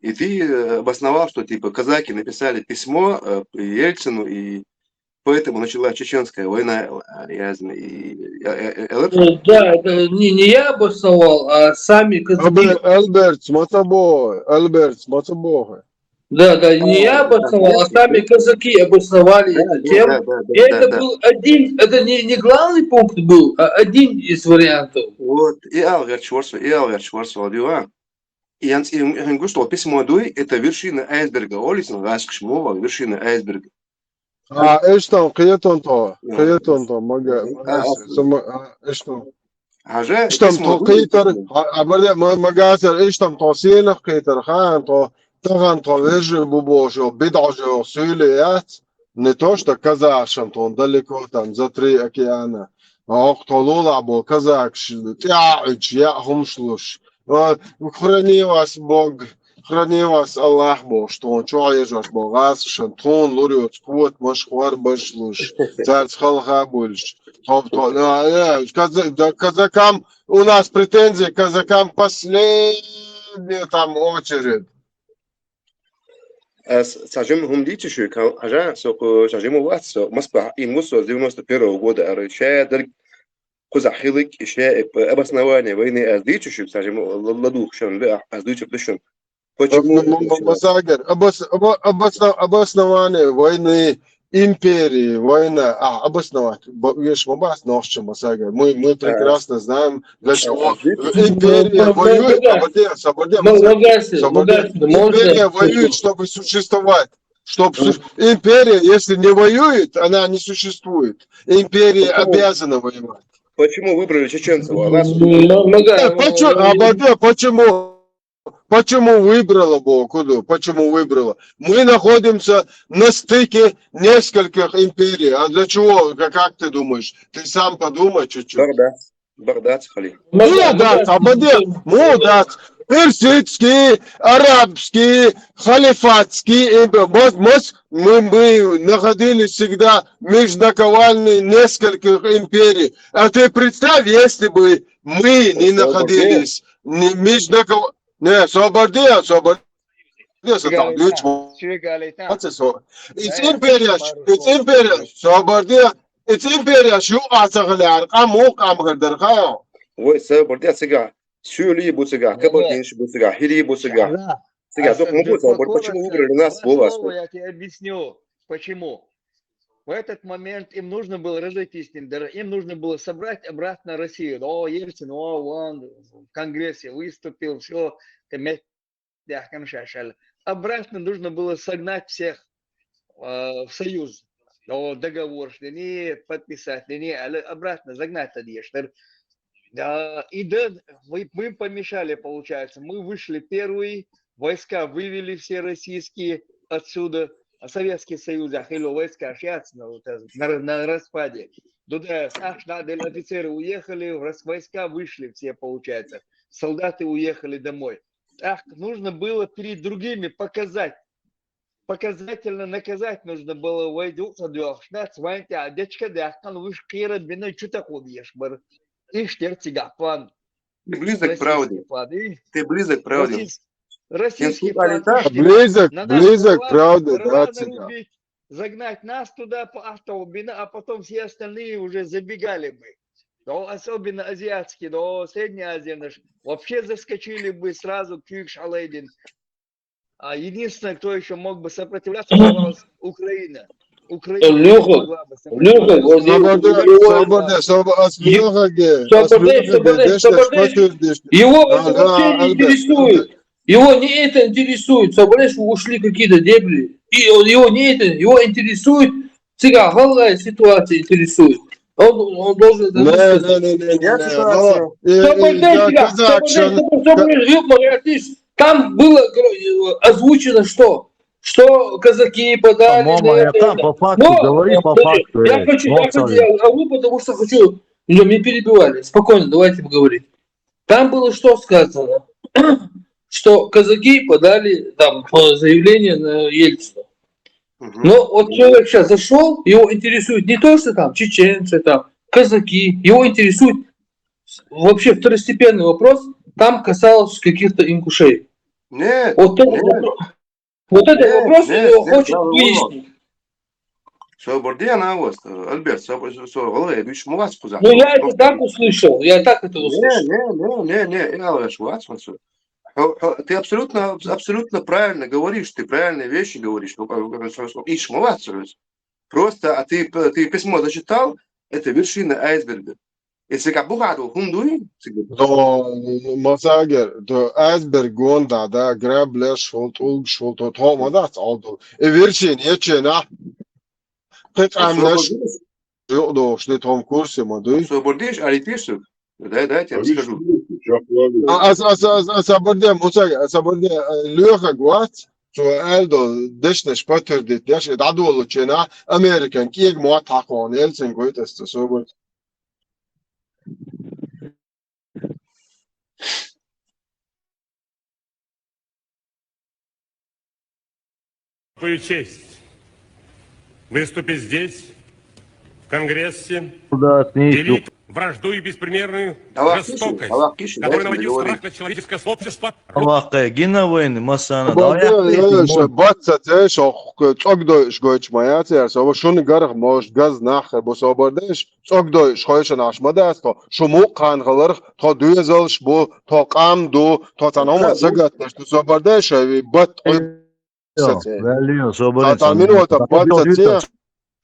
и ты, э, обосновал, что, типа, казаки написали письмо, э, Ельцину, и поэтому началась чеченская война, э, ясно, и, э, э, э, Э, Да, это не, не я обосновал, а сами казаки. Альберт, Альберт, смотри, Бог, Альберт, смотри, Бог. Да, да, не я обосновал, а сами казаки обосновали Да, это да, тем. да, да, да, И это да, да. был один, это не, не главный пункт был, а один из вариантов. Вот, и алгар чворсо, и алгар чворсо, дива. И анс и гуш, что письмо дуй, это вершина айсберга, олисан, гашкшмова, вершина айсберга. А, эштам, кхетон то, кхетон то, мага, А, сама, а, эштам. Хажа, Эштам то, кхетар, а, а, бля, ма-, магасар, эштам то, сенах кхетар, хан то, таган то, вежи бубошо, бидажо, сюле, яц. Не то, что казахшам, то он далеко там, за три океана. А ох, то лула бо, казахш, тя, я, хумшлуш. А, храни вас Бог, храни вас Аллах Бог, что он чё ежаш Бог, ас шан тон лурёц, кот маш хвар башлуш, царц халха больш. Топ, то, да, да, каза-, да, казакам, у нас претензии к казакам последняя там очередь. Э, с-, сажим хум дичи шуй, ка-, хажа, со ку-, сажим у вас, со, Москва, им гуш, со с девяносто первого года, а, ещё дыр-, куза хилик, ещё, э, обоснование войны, а, дичи шуй, сажим, л-, ладух шон, да, а, дичи дышон. Почему? М-, м-, м-, Масагер, обос-, обо-, обосно-, обоснование войны, империи, война, а, обосновать. Бо-, видишь, мы бас ножче, Масагер. Мы, мы прекрасно знаем, для чего. Империя Ну, воюет, ну, оборди, оборди, Ну, Магаси, Соболев. Магаси, можно? Империя воюет, чтобы существовать. Чтоб су-, империя, если не воюет, она не существует. Империя Почему? Обязана воевать. Почему выбрали чеченцев? А нас М, Мага- Э, почему, а, подожди, почему? Почему выбрала Бокуду? Почему выбрала? Мы находимся на стыке нескольких империй. А для чего? Как, как ты думаешь? Ты сам подумай чуть-чуть. Багдад, Багдад, Хали. Ну да, ободе, ну да, персидский, арабский, халифатский, и б-, вот, вот мы, мы находились всегда межнаковальный нескольких империй. А ты представь, если бы мы не находились не межнаковальный, не, Собордия, Собордия, там, Сюегалитан. Ацесо. Ицимперия, ицимперия, Собордия, ицимперия, шу ацагаляр, каму, камгырдыр, хао. Вой, Собордия, сига. Сюли бу сига, кабардинш бу сига, хири бу сига. Сига, док, ну, Собор, почему выбрали нас, Два Вова? слова я тебе объясню, почему. В этот момент им нужно было разойтись, им нужно было собрать обратно Россию. О, Ельцин, о, он в Конгрессе выступил, все, обратно нужно было согнать всех э, в союз. О, договор, что не подписать, не, не, а обратно загнать это ешь. Да, и да, мы, мы помешали, получается. Мы вышли первый, войска вывели все российские отсюда, а Советский Союз, ахило войска шьяц на, вот, э, на, на распаде. Туда аж надо, офицеры уехали, в рас-, войска вышли все, получается. Солдаты уехали домой. Так нужно было перед другими показать. Показательно наказать нужно было войду, садёхшна, цваньте, а дечка дяхкан выш кира бина чута худеш бар. Иш терцигахван. Ты близок к правде. Ты близок к правде. Российский Инсульт алита? флаг. Близок, На нас близок, была правда, рваная да, цыган. Убить, загнать нас туда по автову бина, а потом все остальные уже забегали бы. Но особенно азиатские, но Средняя Азия наш, вообще заскочили бы сразу к Кюкш Алейдин. А единственное, кто еще мог бы сопротивляться, оказалась Украина. Украина Лёха, могла бы Лёха, сопротивляться. вот Собордия, его- Собордия, Собо-, а Смёхаге, Собордия, а Смёхаге, Собордия, дешка, Собордия. шпатюр, дешка. Его Да, это да, вообще не Альберт, интересует. Его не это интересует. Соболев ушли какие-то дебри. И он, его не это, его интересует. Цыган, голая ситуация интересует. Он, он должен это Не, высказать. не, не, не, не, Я не. согласен. Ну, и, Соболев, и, да, Соболев, казак, Соболев, шан- Соболев, Соболев, Соболев, там было, э, озвучено что? Что казаки подали По-моему, на я это, там это. по факту, Но, говори по слушай, факту, я эй, хочу, я вот хочу, что я говорю, потому что хочу, не, мне перебивали. Спокойно, давайте поговорим. Там было что сказано? Что казаки подали там заявление на Ельцина. Но вот человек сейчас зашел, его интересует не то, что там чеченцы, там казаки, его интересует вообще второстепенный вопрос, там касалось каких-то ингушей. Нет, Вот это, нет, вот, вот этот нет, вопрос нет, его нет, хочет да, Вова. выяснить. Собар де, она вот, э, Альберт, собар, собар, Вова, я бишь, мы вас кузак. Ну, я это так услышал, я так это Не, услышал. не, не, не, не, я говорю, что вас, вот, всё. Хо- хо- Ты абсолютно, абсолютно правильно говоришь, ты правильные вещи говоришь. Ну, как бы, что- что- ишь, мы вас, всё. Просто, а ты, п- ты письмо зачитал, это вершина айсберга. Если как бухаду хундуй, До Масагер, до айсберг гонда, да, граблеш, хол, тулгш, хол, то, то, ма да, цалду. И вершин, ечена. Ты там наш, ё, до, что ты там в курсе, ма, дуй. Собар деш, а ты что? Да, да, я тебе скажу. А, ас, ас, ас, ас, собар де, Муса, собар де, э, Лёха гвац, то Эльдо, дешнеш подтвердит, я же дадулу чена, Американ, киег муат хакон, Ельцин гойт, эсто собар. Какую честь выступить здесь, в Конгрессе, Куда отнесу? велик вражду и беспримерную Давай, слушай, жестокость, давай, слушай, который дальше наводил говори. Страх на человеческое сообщество. Аллахе, гина войны, масана, Собар давай де, я э, ше, бац, саце, шо, х-, цог дойш гойч маяц, я, собар шуны гарах, может, газ нахе, бо собар деш, цог дойш, хойшан аш ма да, сто, шуму кан галарх, то дуезалш бу, то кам ду, то цан ома сагат, то собар деш, э, бат, ой, саце. Валио, Та, собарин. та минута, бац, саце.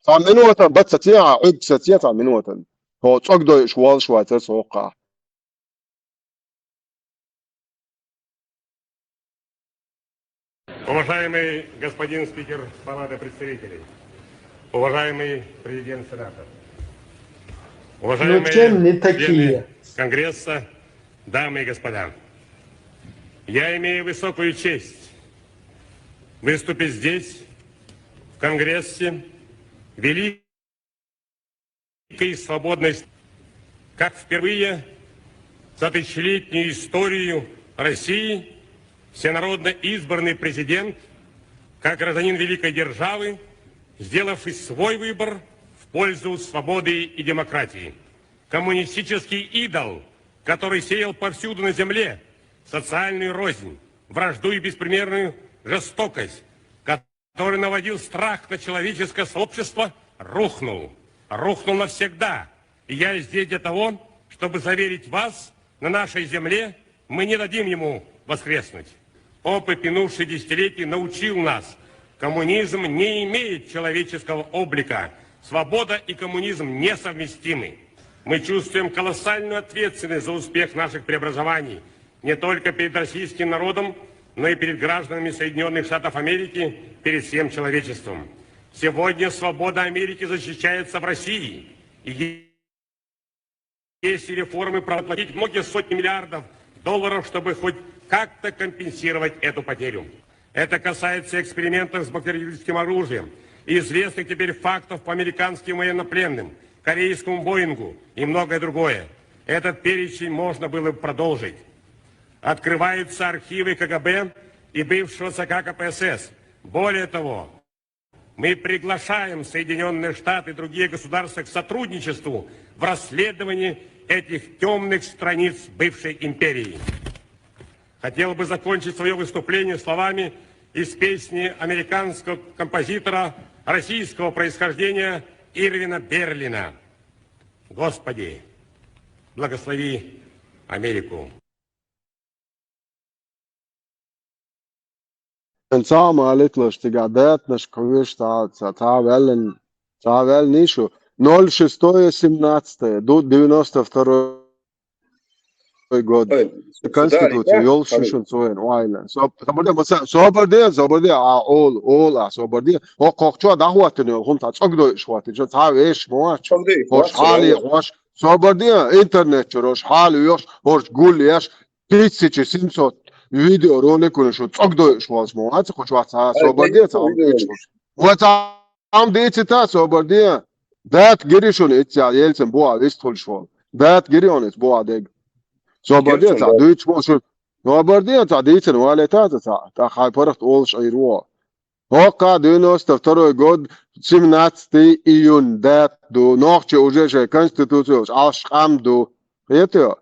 Та минута, бац, саце, а, уг, саце, та минута. То цог дойш, вал швайцер, соха. Уважаемый господин спикер Палаты представителей, уважаемый президент Сената, Ну уважаемые чем не члены такие? Конгресса, дамы и господа, я имею высокую честь выступить здесь, в Конгрессе, великой и свободной страны, как впервые за тысячелетнюю историю России всенародно избранный президент, как гражданин великой державы, сделавший свой выбор в пользу свободы и демократии. Коммунистический идол, который сеял повсюду на земле социальную рознь, вражду и беспримерную жестокость, который наводил страх на человеческое сообщество, рухнул. Рухнул навсегда. И я здесь для того, чтобы заверить вас, на нашей земле мы не дадим ему воскреснуть. Опыт минувших десятилетий научил нас, коммунизм не имеет человеческого облика. Свобода и коммунизм несовместимы. Мы чувствуем колоссальную ответственность за успех наших преобразований не только перед российским народом, но и перед гражданами Соединенных Штатов Америки, перед всем человечеством. Сегодня свобода Америки защищается в России. И есть реформы проплатить многие сотни миллиардов долларов, чтобы хоть как-то компенсировать эту потерю. Это касается экспериментов с бактериологическим оружием, известных теперь фактов по американским военнопленным, корейскому Боингу и многое другое. Этот перечень можно было бы продолжить. Открываются архивы КГБ и бывшего ЦК КПСС. Более того, мы приглашаем Соединенные Штаты и другие государства к сотрудничеству в расследовании этих темных страниц бывшей империи. Хотел бы закончить свое выступление словами из песни американского композитора российского происхождения Ирвина Берлина. Господи, благослови Америку. Эн цаӀ ма алитлаш тига датнаш квиш цаӀ, цаӀ, цаӀ валлан, цаӀ валлан ишу. Ноль шестое семнадцатое, ду девяносто второй год. Ой, Конституция, да, ёл хорошо. Шишин цоен, уайла. Со-, собар де, маса-, собар де, собар де, а, ол, ол, а, собар де. О, кокчо да хватит, не, хум та цог дойш хватит. Чё, цаӀ веш, моач. Цог дойш, Хош хватит, хали, да. Хош, собар де, интернет чё, рош хали, ёш, хош гуль, яш. Тысяча семьсот видео ролик уни шу цог дойш валш, моач, хош ва цаӀ, Ай, собар де, конечно, цаӀ, видео. ва цаӀ, ам де ци та, собар де. Дат гири шун иця, Ельцин буа вист хулш вал. Дат гири он иц буа дег. Собар де, цхьа дуьйцуш бо шу. Собар де, цхьа дийцина валийтац цхьа. ТӀаккха хьайн паргӀат олуш Ӏийр ву. ХӀокху девяносто второй год, семнадцатый июнь дата ду. Нохчий уже шайн конституци йолуш Ӏаш къам ду. Кхетий?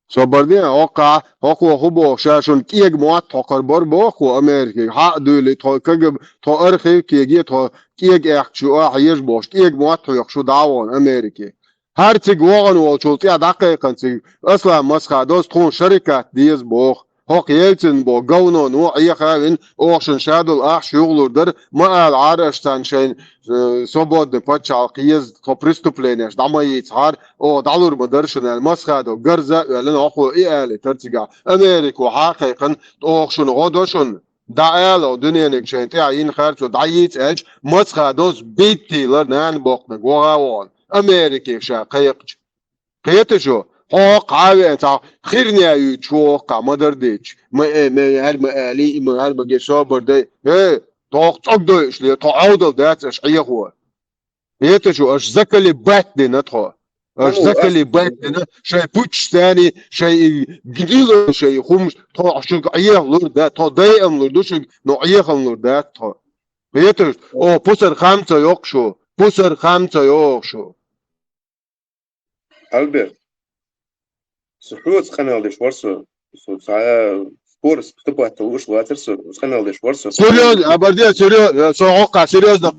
Собар де, хӀокху, хӀокхо хӀун боху, ша шуна кӀега мотт хьокхур бара боху Америке. Хьа а дуьйли, тхо кагаб, тхо архив кеге, тхо кӀега аьхкаш ю ахьа еза бохуш, кӀега мотт хьоькхуш ю дӀа а вон Америке. ХӀара цига вогӀун волчул тӀе дӀакхайкхина цига Аслан Масхадовс тхуна шарикат деза боху. ХӀокху Ельцин бо говнон ву Ӏеха а вина, оха шуна шадолу ахча юхалур дара, ма ала Ӏара аша царна шайн, э, свободный пачхьалкх еза, тхо преступленеш дӀа ма йийцахьара, оха дӀалур ма дара шуна аьлла, Масхадов гарза а оьллина, хӀокхо и алийтара цигахь. Америко хьакхайкхина, оха шуна гӀо до шуна, дӀаала, дуьнениг шайна тӀехь йина харцо дӀайийца аьлча, Масхадовс биттийлара нана боккханиг вогӀа а вогӀана, Америке ша кхайкхача. Кхетий шу? Хьо хӀокхахь а веана, цхьа херня юьйцуш ву хӀокхахь, ма-дарра дийцича. Ма э, ма хӀара ма алий, и ма хӀара ма геча, собар дай. Э, тхо хӀокху цӀогдойуш ле, тхо Ӏовдал дац аша Ӏехо. Кхетий шу, аша заколебать дина тхо. Аша заколебать дина, шайн пуччашца, шайн и гнилой шайн хӀумаш, тхо шуьга Ӏехалур дац, тхо дайам лур ду шуьга, но Ӏехалур дац тхо. Кхетий шу? О, пусар хам ца йоккху шу, пусар хам ца йоккху шу. Альберт, со хьоьца къамел деш вара со, со цхьа спор вступать лууш вацара со, къамел деш вара со. Серьёзно, абарде, серьёзно, со хӀокхахь серьёзно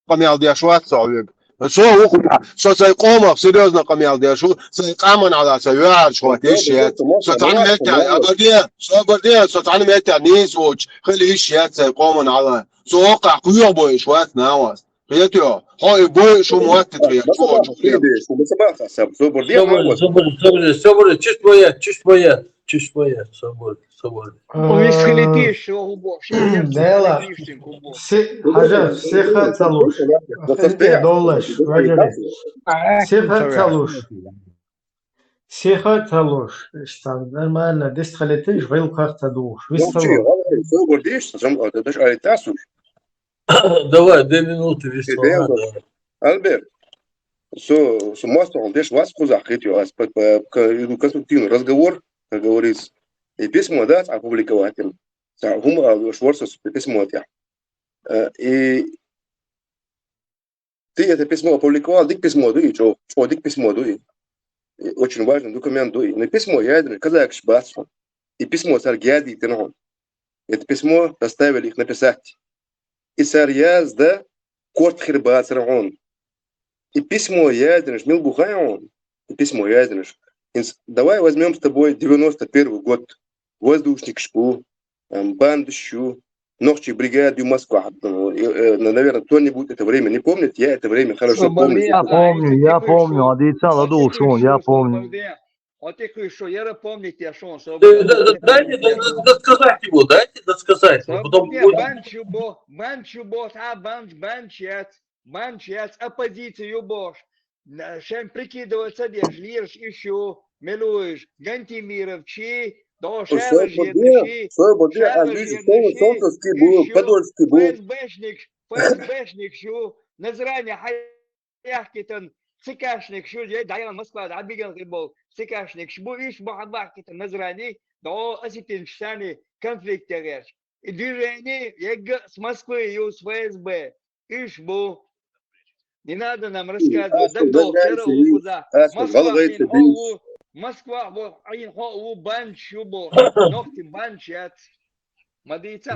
къамел деш вац со хьоьга. Со ву хӀума, со сайн къомах серьёзно къамел деш ву, сайн къаман Ӏала, сайн вуьшта хӀотта йиш яц. Со цхьана меттехь, абарде, со абарде, со цхьана меттехь нийса воцуш хила йиш яц сайн къоман Ӏала. Со хӀокхахь кхоьхьа бойуш вац нахаца. Кхетий хьо? Хьо и бойуш хӀума вац те тхоьга чӀогӀа чу хьоьхуш. Собар, собар, собар, собар, чуьш ма яц, чуьш ма яц, чуьш ма яц, собар, собар. Вист хилийтийша, хӀу боху, шен Дела. Хьажа, сиха ца луш. Хилте доллаш, вежарий. Сиха ца луш. Сиха ца луш. Иштта нормально, дистхилийтийша, гӀиллакхах ца духуш. Вист ца луш. Собар деш, зам, а, даш али тасуш. Давай, две минуты, вист. Альберт, со, со мостагӀал деш вац кхузахь, кхетий хьо, ас по, по, к-, иду конструктивный разговор, как говорится. И письмо дац опубликовать им. Цхьа хӀума ала лууш вара со письмо тӀехь. Э, и ты это письмо опубликовал, дика письмо ду и, чӀо-, чӀо дика письмо ду и. И очень важный документ ду и. Но письмо яздина казакаш бац хьуна. И письмо цаьрга яздийтина хьуна. Это письмо заставили их написать. И цара яздан корта хир бацара хьуна. И письмо яздинарш мила бу хаьий хьуна? И письмо яздинарш. Инс-, давай возьмём с тобой девяносто первый год. Воздушникаш бу, эм, бандаш ю, нохчий бригада ю Москва. Ну, э, э, на-, наверное, кто-нибудь это время не помнит. Я это время хорошо помню. Я помню, я помню, а дийца ладу шун, я помню. Хьо тӀекхуьйсу, яра помнить я шуна, со. Э, да, да, дайте, да, да, досказать его, дайте досказать. Потом будем. Бан шу бо, бан шу бо, цхьа бан, бан яц, бан яц, оппозицию бохуш. На, шен прикидываться деш, лераш иш ю, мила ву иш, Гантимиров ши, до шаьржен ши, шаьржен ши, солнцевский бу, подольский бу. ФСБшник, ФСБшник шу, Назрани хьай яхкитан цикашникаш ю, е дӀаяхана Москва дӀабиган хир болу цикашникаш бу, иш бу хьан бахкитан Назрани, дӀо осетинчу санна конфликте гӀерташ. И движение егга с Москвы ю, с ФСБ. Иш бу. Не надо нам рассказывать. Да, да, да, да, да, да. Москва хин хьо ву, Москва хин хьо ву, банч ю бу. Нохти банч яц. Ма дийца,